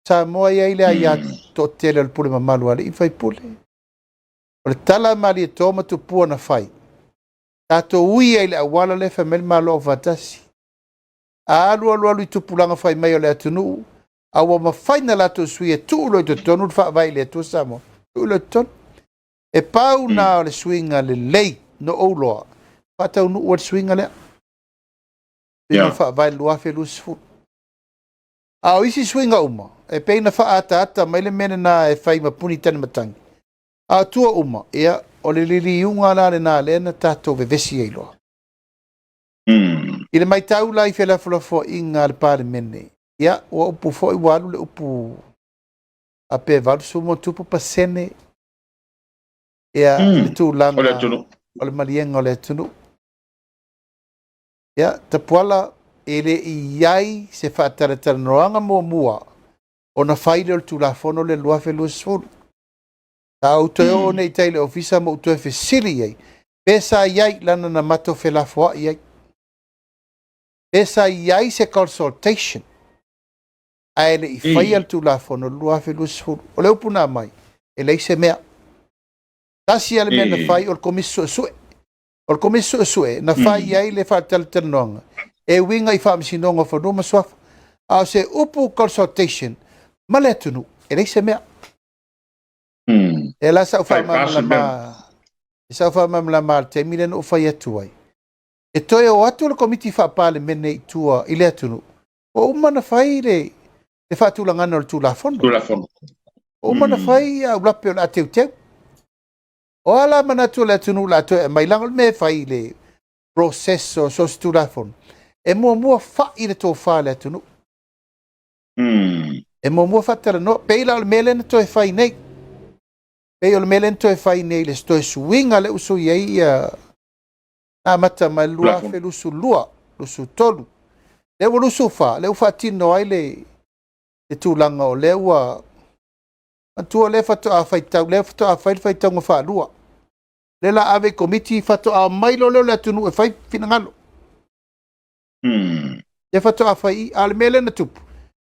Samoa e i ai le aia toatele o le pule mamalu a alii ma faipule. O le tala a Malietoa ma Tupua na fai, tatou ui ai i le auala lea fai mai le Malo Aufaatasi. A alu alu alu i tupulaga fai mai o le atunuu, a ua mafai ona latou sui e tuu loa i totonu le Faavae i le Atua Samoa, tuu loa i totonu. E pau na o le suiga lelei na ou iloa, faataunuu ai le suiga lea. Suiga o le Faavae 2020. A o isi suiga uma, e pei ona faaataata mai le mea lena e fai ma puni tane matagi. A o tua uma, ia, o le liliuga la lena lea na tatou vevesi ai loa. I le matau la i felafolafoaiga a le Palemene, ia, ua upu foi ua alu le upu a pe 80+% ia le tulaga o le atunuu. O le maliega o le atunuu. Ia, Tapuala, e le i i ai se faatalatalanoaga muamua ona fai lea o le Tulafono lea 2020. Sa ou toe oo nei i tai i le ofisa ma ou toe fesili i ai, pe sa i ai lana na matou felafoai ai. Pe sa i ai se consultation ae le i faia le Tulafono 2020. O le upu na aumai, e leai se mea. Tasi lava le mea na fai o le Komisi Suesue. O le Komisi Suesue na fai ai le faatalatalanoaga e uiga i Faamasinoga o Fanua ma Suafa. A o se upu consultation ma le atunuu, e leai se mea. E la sau faamalamalama, sau faamalamalama i le taimi lea na ou fai atu ai. E toe o atu le Komiti Faa-Palemene i tua i le atunuu, ua uma ona fai le faatulagaga o le Tulafono. Tulafono. Ua uma ona fai aulape o le a teuteu. O a la manatu o le atunuu o le a toe aumai, leaga o le mea e fai i le process o so o se Tulafono, e muamua fai le tofa a le atunuu. E muamua faatalanoa. Pei la o le mea lea na toe fai nei. Pei o le mea lea na toe fai nei, le toe suiga lea ua sui ai ia na amata mai le 2022, 23, lea ua 24, lea ua faatino ai le tulaga o lea ua manatua lea faatoa faitau, lea faatoa fai le faitauga faalua. Lea la ave i komiti faatoa mai loa lea o le atunuu e fai finagalo. Lea faatoa fai i, a o le mea lea na tupu,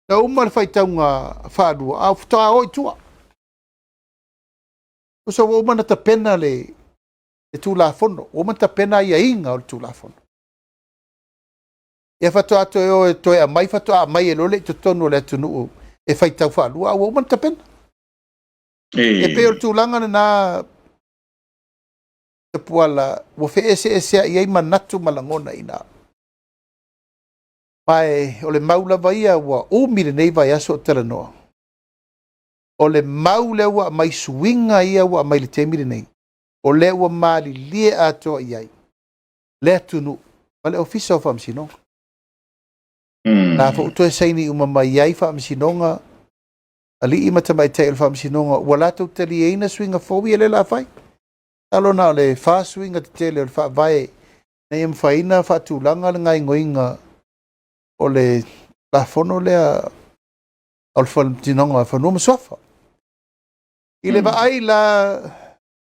na uma le faitauga faalua, a faatoa o i tua. Tusa ua uma ona tapena le Tulafono, ua uma ona tapena aiaiga o le Tulafono. Ia faatoa toe o e toe aumai, faatoa aumai e loa le i totonu o le atunuu e faitau faalua, a ua uma ona tapena. E pei o le tulaga lena, Tapuala, ua feeseeseai ai manatu ma lagona i ina. Ma o le mau lava ia ua umi lenei vaiaso o talanoa. O le mau lea ua aumai suiga ia ua aumai i le taimi lenei, o lea ua malilie atoa i ai le atunuu ma le Ofisa o Faamasinoga. La foi ua toe saini uma mai ai Faamasinoga, alii ma tamaitai o le Faamasinoga, ua latou taliaina suiga fou ia lea la fai. Talo na o le 4 suiga tetele o le Faavae ina ia mafai ona faatulaga le gaoioiga o le Tulafono lea o le Faamasinoga o Fanua ma Suafa. I le vaai la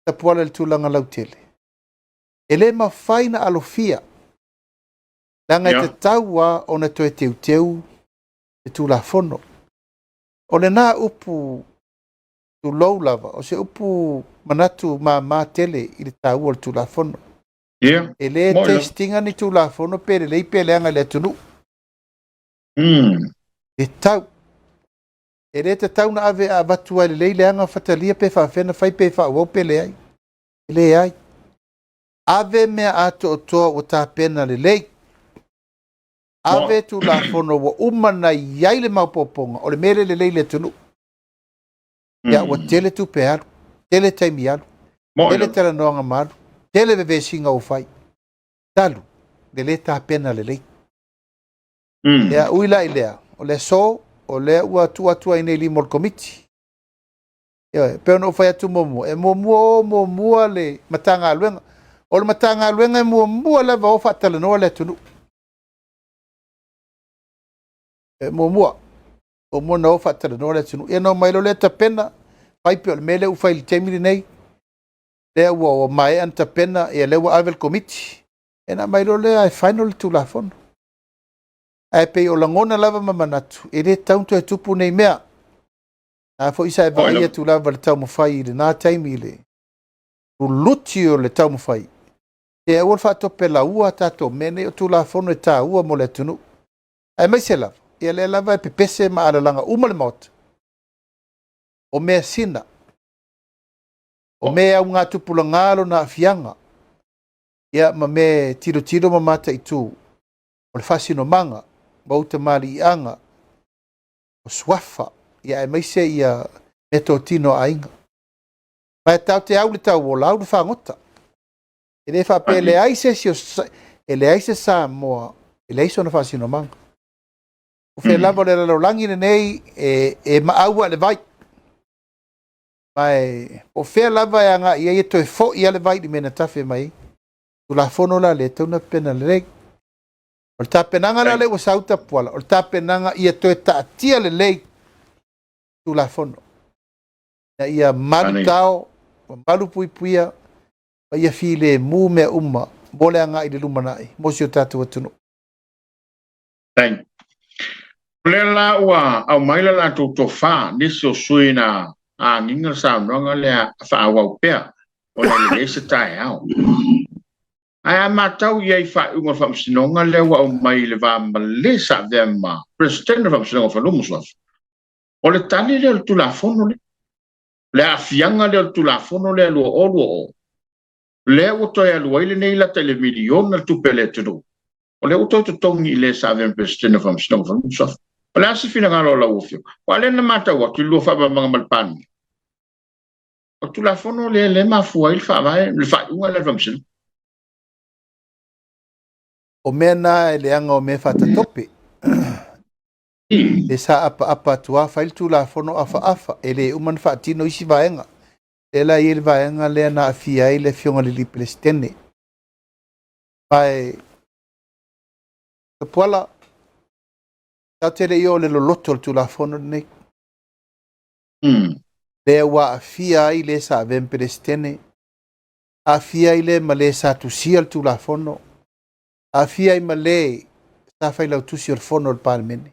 Tapuala i le tulaga lautele, e le mafai na alofia, leaga e tatau lava ona toe teuteu le Tulafono. O lena upu, tulou lava, o se upu manatu mama tele i le taua o le Tulafono. E le test ina ni Tulafono pe lelei pe leaga i le atunuu. E tau. E le tatau na ave a avatu ai lelei leaga fatalia pe faafena fai pe faaauau pe leai. E leai. Ave mea atoatoa ua tapena lelei. Ave Tulafono ua uma na i ai le maopoopoga o le mea le lelei i le atunuu. Ia ua tele tupe alu, tele taimi alu, tele talanoaga ma alu, tele vevesiga ua fai. Talu, le le tapena lelei. Ia ui la i lea, o le aso, o lea ua tuu atu ai nei lima o le komiti. Ia, pe ona ou fai atu muamua, e muamua o muamua le Matagaluega. O le Matagaluega e muamua lava o faatalanoa le atunuu. E muamua, muamua ona o faatalanoa le atunuu. Ia ona omai loa lea tapena, fai pei o le mea lea ua fai i le taimi lenei, lea ua maea ona tapena, ia lea ua ave i le Komiti, ia ona aumai loa lea e final le Tulafono. Ae pei o lagona lava ma manatu, e le tatau ona toe tupu nei mea. A foi sa e vaai atu lava i le taumafai i lena taimi i le luluti o le taumafai, e aua le faatopelaua a tatou mea nei o Tulafono e taua mo le atunuu. Aemaise lava, ia lea lava e pepese ma alalaga uma le Maota, o measina, o mea e augatupulaga lona aafiaga, ia ma mea e tilotilo ma mataitu, o le faasinomaga, ma utamaliiaga, o suafa, ia aemaise ia meatotino a aiga. Ma e tatou te au i le tauola, au i le fagota. E le faapea e leai se isi o, e leai se Samoa e leai sona faasinomaga. O fea lava o le lalolagi lenei e maau lava i le vai. Ma e o fea lava e agai i ai e toe foi lava le vai i le mea na tafe mai ai. Tulafono la lea e tatau ona pena lelei. O le tapenaga la lea ua sau Tapuala, o le tapenaga ia toe taatia lelei Tulafono. Ina ia malutao, malu puipuia, ma ia filemu mea uma mo le agai i le lumanai mo si o tatou atunuu. Thank. O lea la ua aumai le latou tofa nisi o sui na agiga le saunoaga lea faaauau pea ona e lelei se taeao. Ae a matau i ai i faaiuga o le Faamasinoga lea ua aumai i le va ma le sa avea ma Peresetene o le Faamasinoga o Fanua ma Suafa, o le tali lea o le Tulafono lea, le aafiaga lea o le Tulafono lea 2020, lea ua toe alu ai lenei lata i le miliona le tupe a le atunuu, o lea ua toe totogi i le sa avea ma Peresetene o le Faamasinoga o Fanua ma Suafa. O le a se finagalo o lau Afioga? Aua o lea na matau atu i le lua faamalamalamaga ma le Palemia, o le Tulafono lea lea e mafua ai le faavae, le faaiuga lea a le Faamasinoga. O mea na e leaga o mea faatatope. E sa apaapa atu lava fai le Tulafono afaafa, e le uma ona faatino isi vaega. Lea la e i ai le vaega lea na aafia ai le Afioga i le Peresetene. Ma e Tapuala, tatou te le i oo i le loloto o le Tulafono lenei. Lea ua aafia ai le sa avea ma Peresetene, aafia ai le ma le sa tusia le Tulafono, aafia ai ma le sa failautusi o le Fono o le Palemene.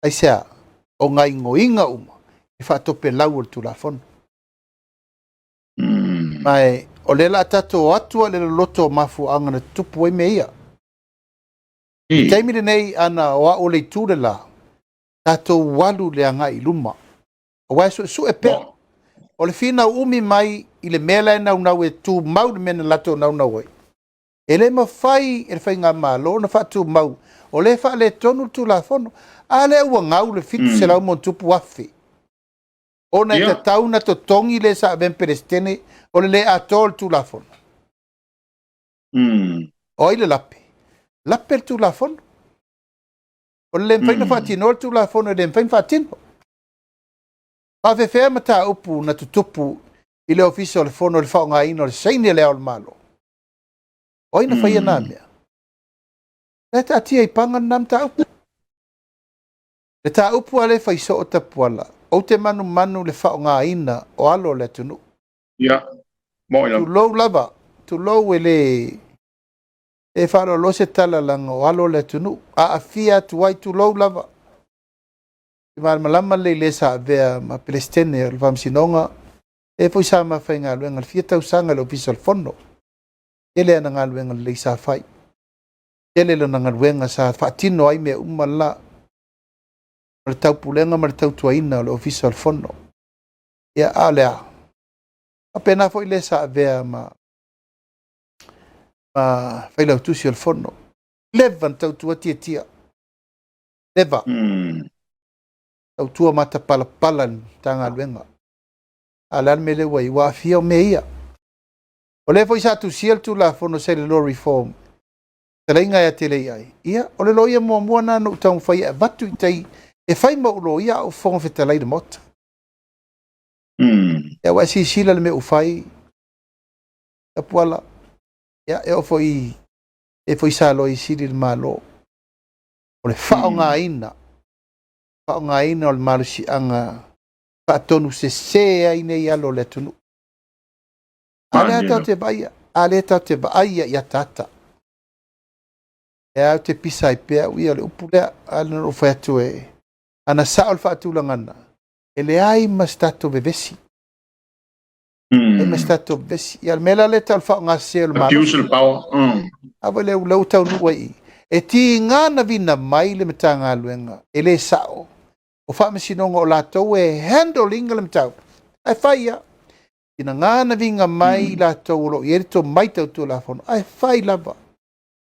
Aisea? O gaoioiga uma e faatopelau o le Tulafono. Ma e o lea o le a tatou o atu i le loloto o mafuaaga na tutupu ai mea ia. I le taimi lenei, ana o au o le itu le la, tatou alu i le agai i luma. Aua e suesue pea. O le finau umi mai i le mea la e naunau e tumau le mea na latou naunau ai. E le mafai e le Faigamalo ona faatumau o lea e faaletonu le Tulafono. A lea ua gau le 700 ma tupu afe, ona e tatau ona totogi le sa avea ma Peresetene o le le atoa o le Tulafono. O ai le lape? Lape le Tulafono. O le le mafai ona faatinoa le Tulafono, e le mafai ona faatino. Faafefea mataupu na tutupu i le Ofisa o le Fono i le faaaogaina o le saini a le Ao o le Malo? O ai na faia na mea? E taatia i paga lena mataupu. Le taupu a le fai soo Tapuala, ou te manumanu le faaaogaina o alo o le atunuu. Ia, mo ila. Tulou lava, tulou e le e faaaloalo se tala laga o alo o le atunuu. Aafia atu ai, tulou lava. I malamalama lelei le sa avea ma Peresetene o le Faamasinoga, e foi sa mafaigaluega le fia tausaga i le Ofisa o le Fono. Tele ana galuega lelei sa fai. Tele lana galuega sa faatino ai mea uma la. O le taupulega ma le tautuaina o le Ofisa o le Fono. Ia, a o le a? Faapena foi le sa avea ma failautusi o le Fono. Leva na tautua tiatia. Leva. Tautua matapalapala le Matagaluega. A o le a le mea lea ua i ai? Ua aafia o mea ia. O lea foi sa tusia le Tulafono Sailor Law Reform, fetalaiga ia te lei ai. Ia, o le loia muamua na ou taumafai e avatu i tai e fai ma ou loia a o Fofoga Fetalai i le Maota. Ia, ua e silasila i le mea ua fai, Tapuala. Ia, e oo foi e foi sa loia sili i le Malo. O le faaaogaina, faaaogaina o le malosiaga faatonu sese ai nei alo o le atunuu. A lea tatou te vaaia, a lea tatou te vaaia i ataata. E au te pisa ai pea au ia o le upu lea, a lea na ou fai atu e, ana sao le faatulagana, e leai ma se tatou vevesi. Leai ma se tatou vevesi. Ia o le mea la lea e tau o le faaaoga sese o le malosi. Abuse of power. A foi lea ua taunuu ai i i. E tiga na vina mai le Matagaluega, e le sao. O faamasinoga o latou e handle ina le mataupu. Ae fai lava. Tinaga na viga mai i latou o lo o i ai le tomai tau Tulafono, ae fai lava.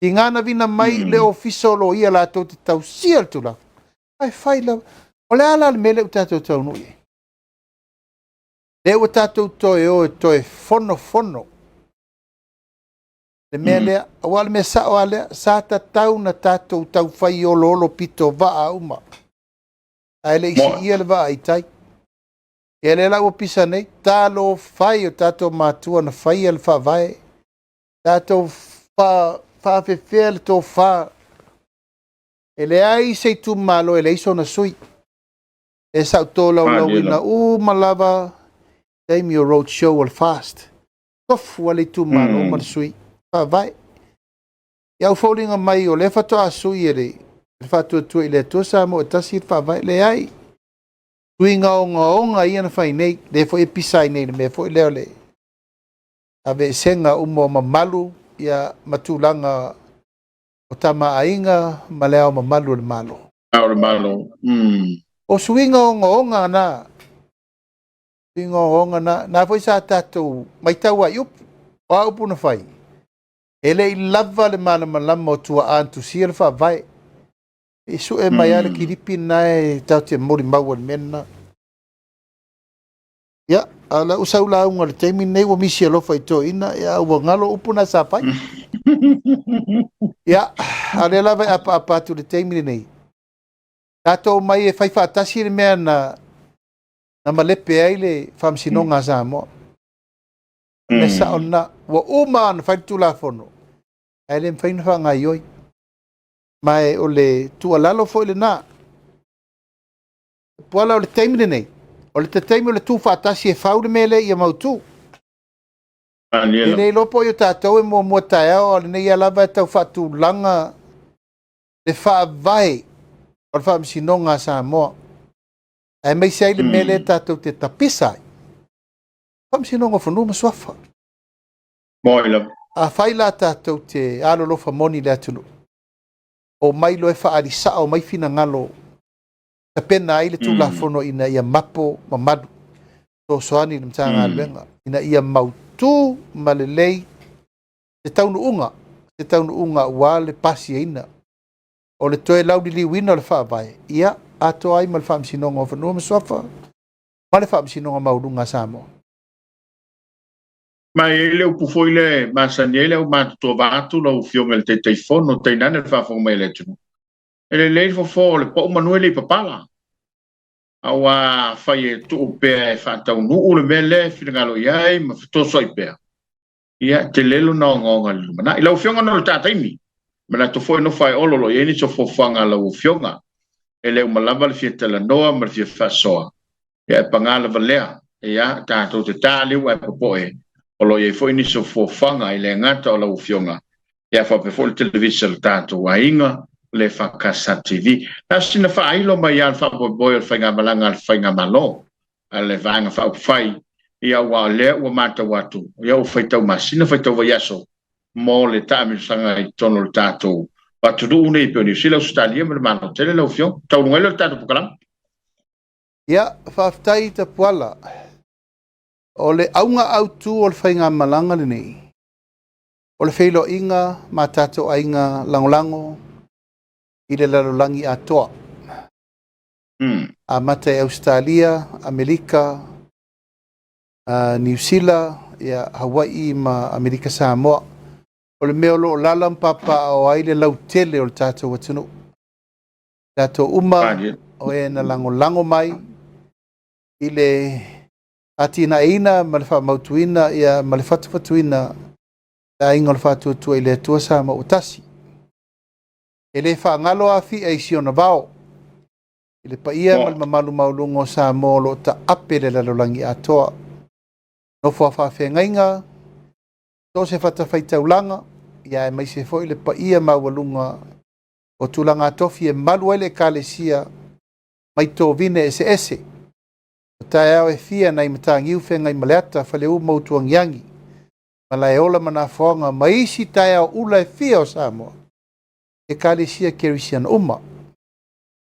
Tiga na vina mai le Ofisa o Loia latou te tausia le Tulafono, ae fai lava. O le a la le mea lea ua tatou taunuu i ai? Lea ua tatou toe o e toe fonofono le mea lea, aua o le mea sao lava lea, sa tatau ona tatou taufai oloolo pito vaa uma, ae le i siia le vaa i tai. Ia lea la ua pisa nei, talofa e i o tatou matua na faia le faavae, tatou faafefea le tofa, e leai se itumalo e leai sona sui. E sa ou tolaulauina uma lava taimi o road show o le FAST. Tofu lava le itumalo ma le sui. Faavae. Ia au foliga mai o lea faatoa sui e le Faatuatua i le Atua Samoa e tasi le faavae. Leai. Suiga ogaoga ia na fai nei, lea foi e pisa ai nei i le mea foi lea o le aveesega uma o mamalu ia ma tulaga o Tama a Aiga ma le Ao Mamalu o le Malo. Ao o le Malo. O suiga ogaoga na, suiga ogaoga na, na foi sa tatou matau ai i upu. O a upu na fai? E le i lava le malamalama o tuaa na tusia le faavae. I sue mai lava le kilipi lena e tatou te molimau ai i le mea lena. Ia, a o lau sau lauga i le taimi lenei ua misi alofa i toeaiina, ia ua galo upu na sa fai. Ia, a o lea lava e apaapa atu i le taimi lenei, tatou omai e fai faatasi le mea na malepe ai le Faamasinoga a Samoa. O le mea sao lena. Ua uma ona fai le Tulafono, ae le mafai ona faagaoioi. Ma o le tuualalo foi lena. Puala o le taimi lenei, o le taimi o le tuufaatasi e fau le mea lea ia mautu. E le iloa po o tatou e muamua taeao, a o lenei lava e tau faatulaga le faavae o le Faamasinoga a Samoa. Aemaise ai le mea lea tatou te tapisa ai, Faamasinoga o Fanua ma Suafa. Afai la tatou te alolofa moni i le atunuu, omai loa e faaali sao mai finagalo tapena ai le Tulafono ina ia mapo mamalu, fesoasoani i le Matagaluega ina ia mautu ma lelei se taunuuga, se taunuuga aua le pasiaina o le toe lauliliuina o le faavae, ia atoa ai ma le Faamasinoga o Fanua ma Suafa ma le Faamasinoga Maualuga a Samoa. Ma e i ai le upu foi lea e masani ai le aumatutua vaeatu lau Afioga i le Taitaifono, tainane le faafofoga mai a le atunuu, e lelei le fofo o le pau manu e le i papala. Aua afai e tuu pea e faataunuu le mea lea e finagalo i ai ma fetosoai pea, ia, e tele lona ogaoga i le lumanai. Lau Afioga ona o le ta taimi, manatu foi nofo ae olo o lo o i ai nisi o fuafuaga a lau Afioga. E le uma lava le fia talanoa ma le fia faasoa, ia e paga lava lea, ia, tatou te taliu ae popoe, o lo o i ai foi nisi o fuafuaga e le gata o lau Afioga, ia faapea foi le televisa a le tatou aiga, le EFKS TV. Na o sina faailo mai lava o le faamoemoe o le faigamalaga a le Faigamalo a le Vaega Faaupufai, ia aua o lea ua matau atu, ia ua faitau masina, faitau vaiaso mo le taamilosaga i totonu o le tatou atunuu nei pei o Niu Sila, Ausetalia ma le Malo tele lau Afioga. Taualuga ai lea o le tatou polokalame. Ia, faafetai Tapuala. O le auga autu o le faigamalaga lenei, o le feiloaiga ma tatou aiga lagolago i le lalolagi atoa. Amata i Ausetalia, Amerika, Niu Sila, ia, Hawaii ma Amerika Samoa. O le mea o lo o lala ma papaaao ai le lautele o le tatou atunuu. Tatou uma o e na lagolago mai i le atinaeina ma le faamautuina ia, ma le fatufatuina le aiga o le Faatuatua i le Atua Samoa ua tasi. E le faagalo Afia i si ona vao, i le paia ma le mamalu maualuga o Samoa o lo o taape le lalolagi atoa. Nofo a faafeagaiga, so o se fatafaitaulaga, ia aemaise foi le paia maualuga o tulaga tofi e malu ai le Ekalesia mai tovine eseese. O taeao e fia nai Mataniu Feagaimaleata, Faleu ma Utuagiagi, Malaeola ma Nafoaga, ma isi taeao ula e fia o Samoa, Ekalesia Kerisiano uma.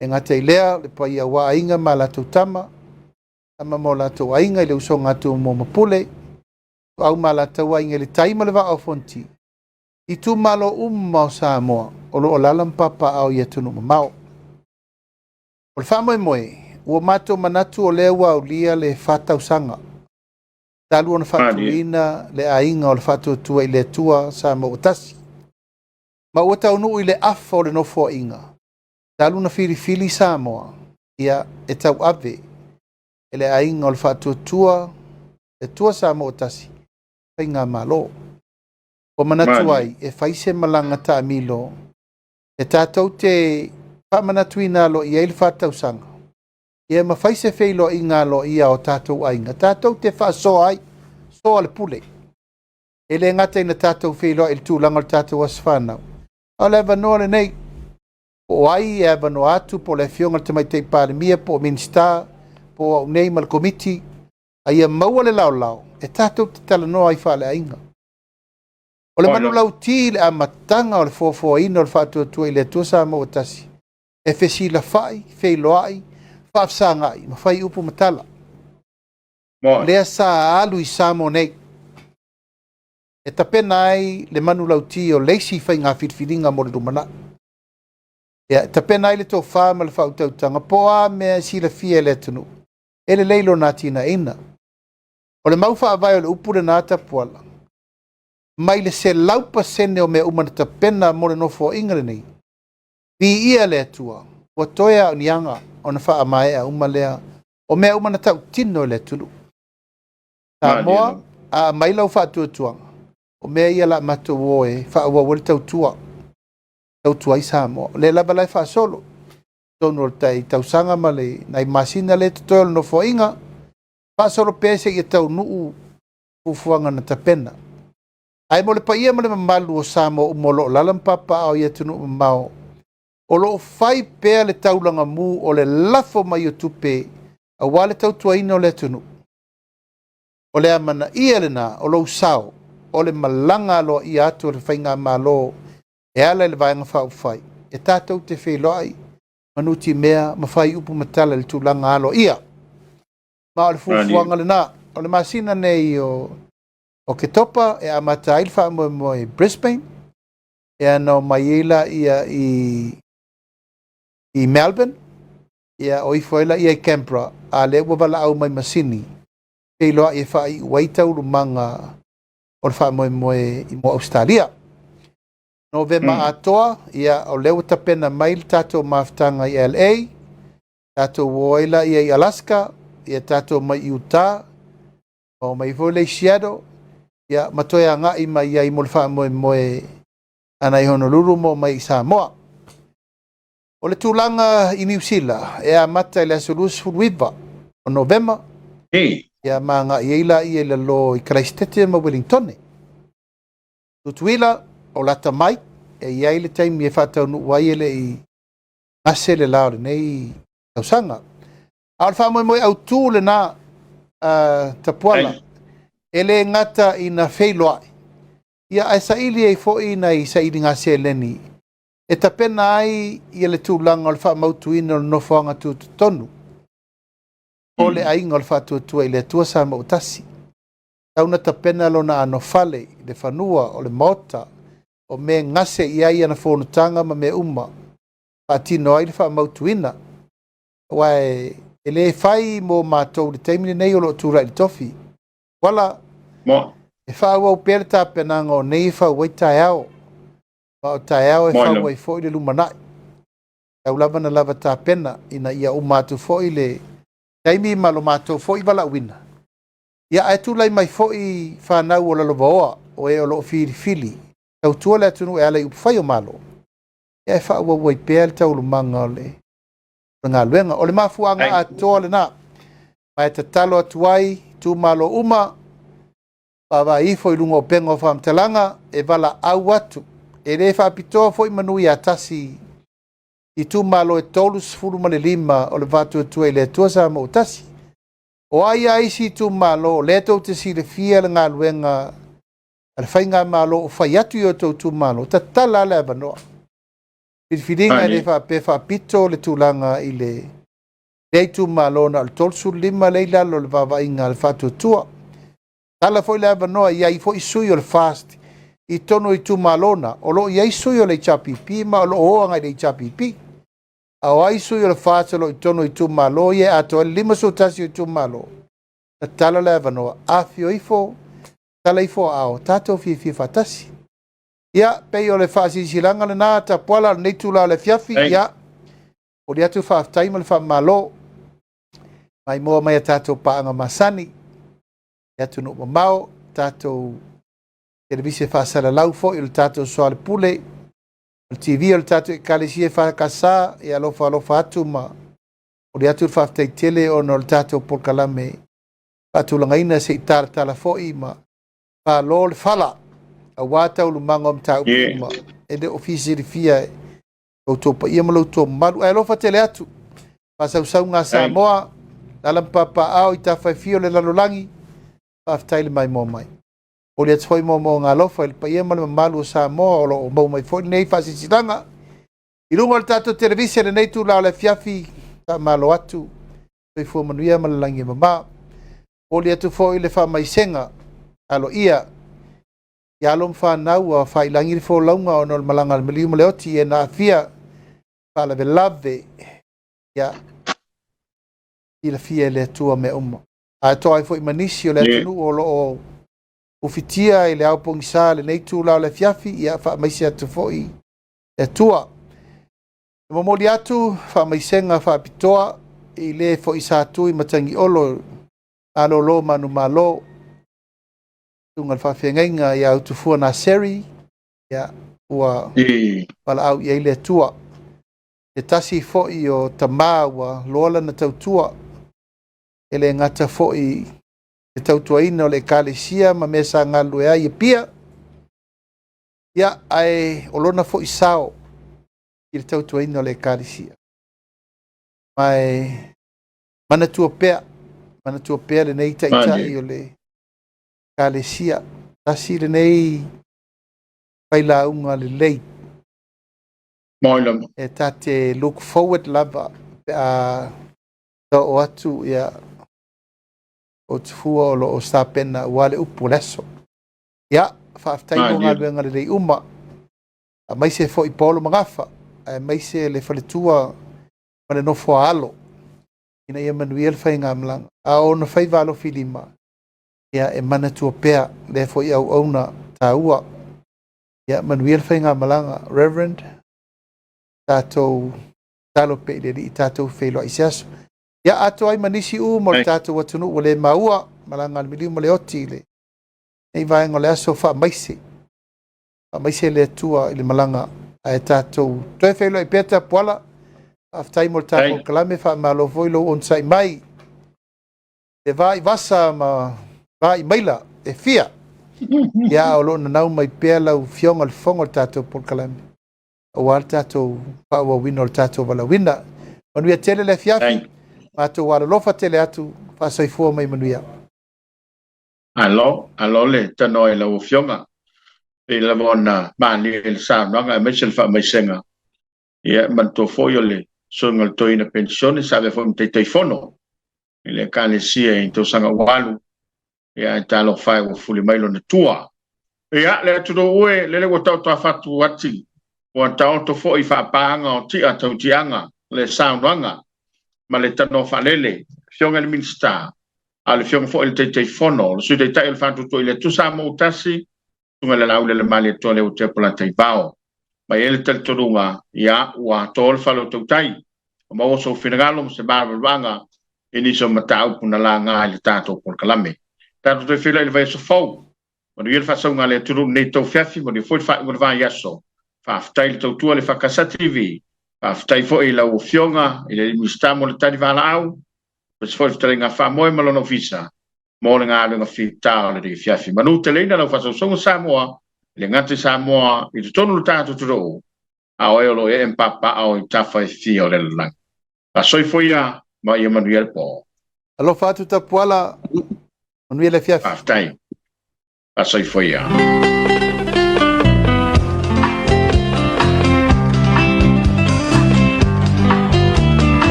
E gata i lea, le paia aua aiga ma latou tama, tama ma o latou aiga i le usoga a Tumua ma Pule, Ituau ma Alataua, Aiga i le Tai ma le Vaa o Fonoti, itumalo uma o Samoa o lo o alaala ma papaaao i atunuu mamao. O le faamoemoe, ua matou manatu o lea ua aulia le 4 tausaga talu ona faatuina le aiga o le Faatuatua i le Atua Samoa ua tasi, ma ua taunuu i le afa o le nofoaiga talu ona filifili Samoa ia e tauave e le aiga o le Faatuatua le Atua Samoa ua tasi faigamalo. Ua manatu ai e fai se malaga taamilo e tatou te faamanatuina aloaia ai le 4 tausaga, ia ma fai se feiloaiga aloaia o tatou aiga, tatou te faasoa ai, soa le pule. E le gata ina tatou feiloai i le tulaga o le tatou aso fanau, a o le avanoa lenei, po o ai e avanoa atu, po o le afioga i le Tamaitai Palemia, po o Minisita, po o au nei ma le Komiti, a ia maua le laolao e tatou te talanoa ai faaleaiga. O le manulauti i le amataga o le foafoaina o le Faatuatua i le Atua Samoa ua tasi, e fesilafai, feiloai, faafesagai ma fai upu ma tala. O lea sa alu i Samoa nei e tapena ai le manulauti o le isi faiga filifiliga mo le lumanai. Ia, e tapena ai le tofa ma le faautautaga po o a mea e silafia e le atunuu e lelei lona atinaeina. O le mau faavae o le upu lena Tapuala, mai le 100% o mea uma na tapena mo le nofoaiga lenei, viia le Atua, ua toe lava o ni aga ona faamaea uma lea o mea uma na tautino e le atunuu. Samoa, a aumai lau faatuatuaga, o mea ia o le a matou o e faaauau ai le tautua, tautua ai Samoa. O lea lava la e faasolo, totonu o le tai tausaga ma le nai masina lea e totoe o le nofoaiga, faasolo pea seia taunuu fuafuaga na tapena. Ae mo le paia ma le mamalu o Samoa uma o lo o alaala ma papaaao i atunuu mamao, o lo o fai pea le taulaga mu o le lafo mai o tupe aua le tautuaina o le atunuu. O le amanaia lena o lou sao o le malaga aloaia atu o le faigamalo e ala i le Vaega Faaupufai e tatou te feiloai ma nutimea ma fai upu ma tala i le tulaga aloaia. Ma o le fuafuaga lena. O le masina nei o Oketopa e amata ai le faamoemoe i Brisbane, ia na omai ai laia i Melbourne, ia o ifo ai laia i Canberra, a lea ua valaau mai ma Sini, feiloai e faaiu ai taualumaga o le faamoemoe i Ausetalia. Novema atoa, ia o lea ua tapena mai le tatou mafutaga i LA, tatou o ai laia i Alaska, ia tatou mai i Utah, o mai foi le i Seattle, ia ma toe agai mai ai mo le faamoemoe ana i Honolulu ma o mai i Samoa. O le tulaga i Niu Sila, e amata i le aso 29 o Novema, ia ma agai ai laia i lalo i Karaisitete ma Wellingtone. Tutuila, o lata mai, e i ai le taimi e faataunuu ai e le i gase le la o lenei tausaga. A o le faamoemoe autu lena, Tapuala, e le gata ina feiloai, ia ae saili ai foi nai sailiga seleni e tapena ai ia le tulaga o le faamautuina o le nofoaga tutotonu o le aiga o le Faatuatua i le Atua Samoa ua tasi. Tau na tapena lona anofale, le fanua o le maota, o mea gase i ai ana fonotaga ma mea uma, faatino ai le faamautuina. Aua e le fai mo matou i le taimi lenei o lo o tulai i le tofi. Wala, e faaauau pea le tapenaga o nei e fau ai taeao, ma o taeao e fau ai foi le lumanai. Tau lava na lava tapena ina ia uma atu foi le taimi ma lo matou foi valaauina. Ia ae tulai mai foi fanau o lalovaoa o e o lo o filifili tautua le atunuu e ala i upufai o Malo. Ia e faaauau ai pea le taualumaga o le galuega. O le mafuaaga atoa lena. Ma e tatalo atu ai itumalo uma, vaavaai ifo i luga o upega o faamatalaga, e valaau atu. E le faapitoa foi manu ia tasi itumalo e 35 o le Faatuatua i le Atua Samoa ua Tasi. O ai lava isi itumalo o lea tou te silafia le galuega a le faigamalo o fai atu i o outou itumalo, tatala lava le avanoa. Filifiliga e le faapea e faapito le tulaga i le lea itumalo na o le 35 lea i lalo o le vaavaaiga a le Faatuatua. Tala foi le avanoa, e i ai foi sui o le FAST i totonu o itumalo na, o lo o i ai sui o le HRPP ma o lo o o agai i le HRPP. A o ai sui o le FAST o lo o i totonu o itumalo ia e atoa ai le 51 o itumalo, tatala le avanoa, afifio ifo, tala ifo aao, tatou fiafia faatasi. Ia, pei o le faasilasilaga lena, Tapuala, o lenei itula o le afiafi, ia, momoli atu le faafetai ma le faamalo, maimoa mai a tatou paaga masani, i atunuu mamao, tatou televise faasalalau foi o le tatou soalepule, o le TV o le tatou Ekalesia EFKS, ia alofa alofa atu ma momoli atu le faafetai tele ona o le tatou polokalame faatulagaina se i talatala foi ma falo le fala aua taualumaga o mataupu uma e le o fia silafia e lo outou paia ma lo outou mamalu. Ae alofa tele atu faasausauga a Samoa, alaala ma papaaao i tafa e fia o le lalolagi, faafetai le maimoa mai. Momoli atu foi moomooga alofa i le paia ma le mamalu o Samoa o lo o maua mai foi lenei faasilasilaga i luga o le tatou televise i lenei itula o le afiafi. Faamalo atu, soifua manuia ma le lagi e mama. Momoli atu foi le faamaisega aloaia i alo ma fanau ua faiilagi le folauga ona o le malaga a le maliu ma le oti e na aafia faalavelave. Ia silafia e le Atua mea uma. Ae toa ai foi ma nisi o le atunuu o lo o ufitia i le ao pogisa lenei itula o le afiafi, ia faamaise atu foi le Atua. E momoli atu faamaisega faapitoa i le foi sa tu i Matagiolo malolo manumalo, susuga i le faafeagaiga ia Utufua Naseri, ia ua valaau i ai le Atua. Se tasi foi o tama ua loa lana tautua, e le gata foi i le tautuaina o le Ekalesia ma mea sa galulue ai i Apia, ia, ae o lona foi sao i le tautuaina o le Ekalesia. Ma e manatua pea, manatua pea lenei taitai o le Ekalesia, tasi lenei failauga lelei. E ta te look forward lava pe a oo atu ia o Tufua o lo o sapena aua le upu o le aso. Ia, faafetai mo galuega lelei uma, aemaise foi Paolo Magafa, aemaise le faletua ma le nofo a alo, ina ia manuia le faigamalaga. A o ona faiva alofi lima, ia e manatua pea lea foi auauna taua. Ia manuia le faigamalaga, Reverend, tatou tatalo pea i le Alii tatou feiloai i se aso. Ia atoa ai ma nisi uma o le tatou atunuu ua le maua malaga a le miliu ma le oti i lenei vaega o le aso, faamaise, faamaise le Atua i le malaga ae tatou toe feiloai pea. Tapuala, faafetai mo le tatou polokalame, faamalo foi lou onosai mai. Le va i vasa ma va i maila e fia, ia o lo o nanau mai pea lau Afioga i le Fofoga o le tatou polokalame aua le tatou faaauauina o le tatou valaauina. Manuia tele le afiafi, matou alolofa tele atu, faasoifua mai manuia. Alo, alo le tanoa i lau Afioga. Pei lava ona malie le saunoaga aemaise le faamaisega. Ia, manatua foi o le suiga o le toeaina penisione sa avea foi ma Taitaifono i le Ekalesia i tausaga ua alu, ia ae talofa e ua fuli mai lona tua. Ia, le atunuu e, lele ua taoto a fatu ati, ua taoto foi faapaaga o tia tautiaga le saunoaga ma le tanoa faalele, Afioga i le Minisita, a o le Afioga foi i le Taitaifono, le Sui Taitai o le Faatuatua i le Atua Samoa ua Tasi, Susuga i le Lauli le Malietoa le Utea Polataivao. Ma e i ai le talitonuga, ia, ua atoa le fale o tautai, ua maua sou finagalo ma se malamalamaga i nisi o mataupu na laga i le tatou polokalame. Tatou toe feiloai i le vaiaso fou. Manuia le faasauga a le atunuu i lenei taufiafi, manuia foi le faaiuga o le vaiaso. Faafetai le tautua i le EFKS TV. Faafetai foi i lau Afioga i le Minisita mo le Tali Valaau, aemaise foi le Fetalaiga Faamoe ma lona Ofisa mo le galuega fita o lenei afiafi. Manuteleina lau faasausauga Samoa, e le gata i Samoa i totonu o le tatou atunuu, a o e o lo o ee ma papaaao i tafa e fia o le lalolagi. Faasoifua ia ma ia manuia le po. Alofa atu Tapuala, manuia le afiafi. Faafetai. Faasoifua ia.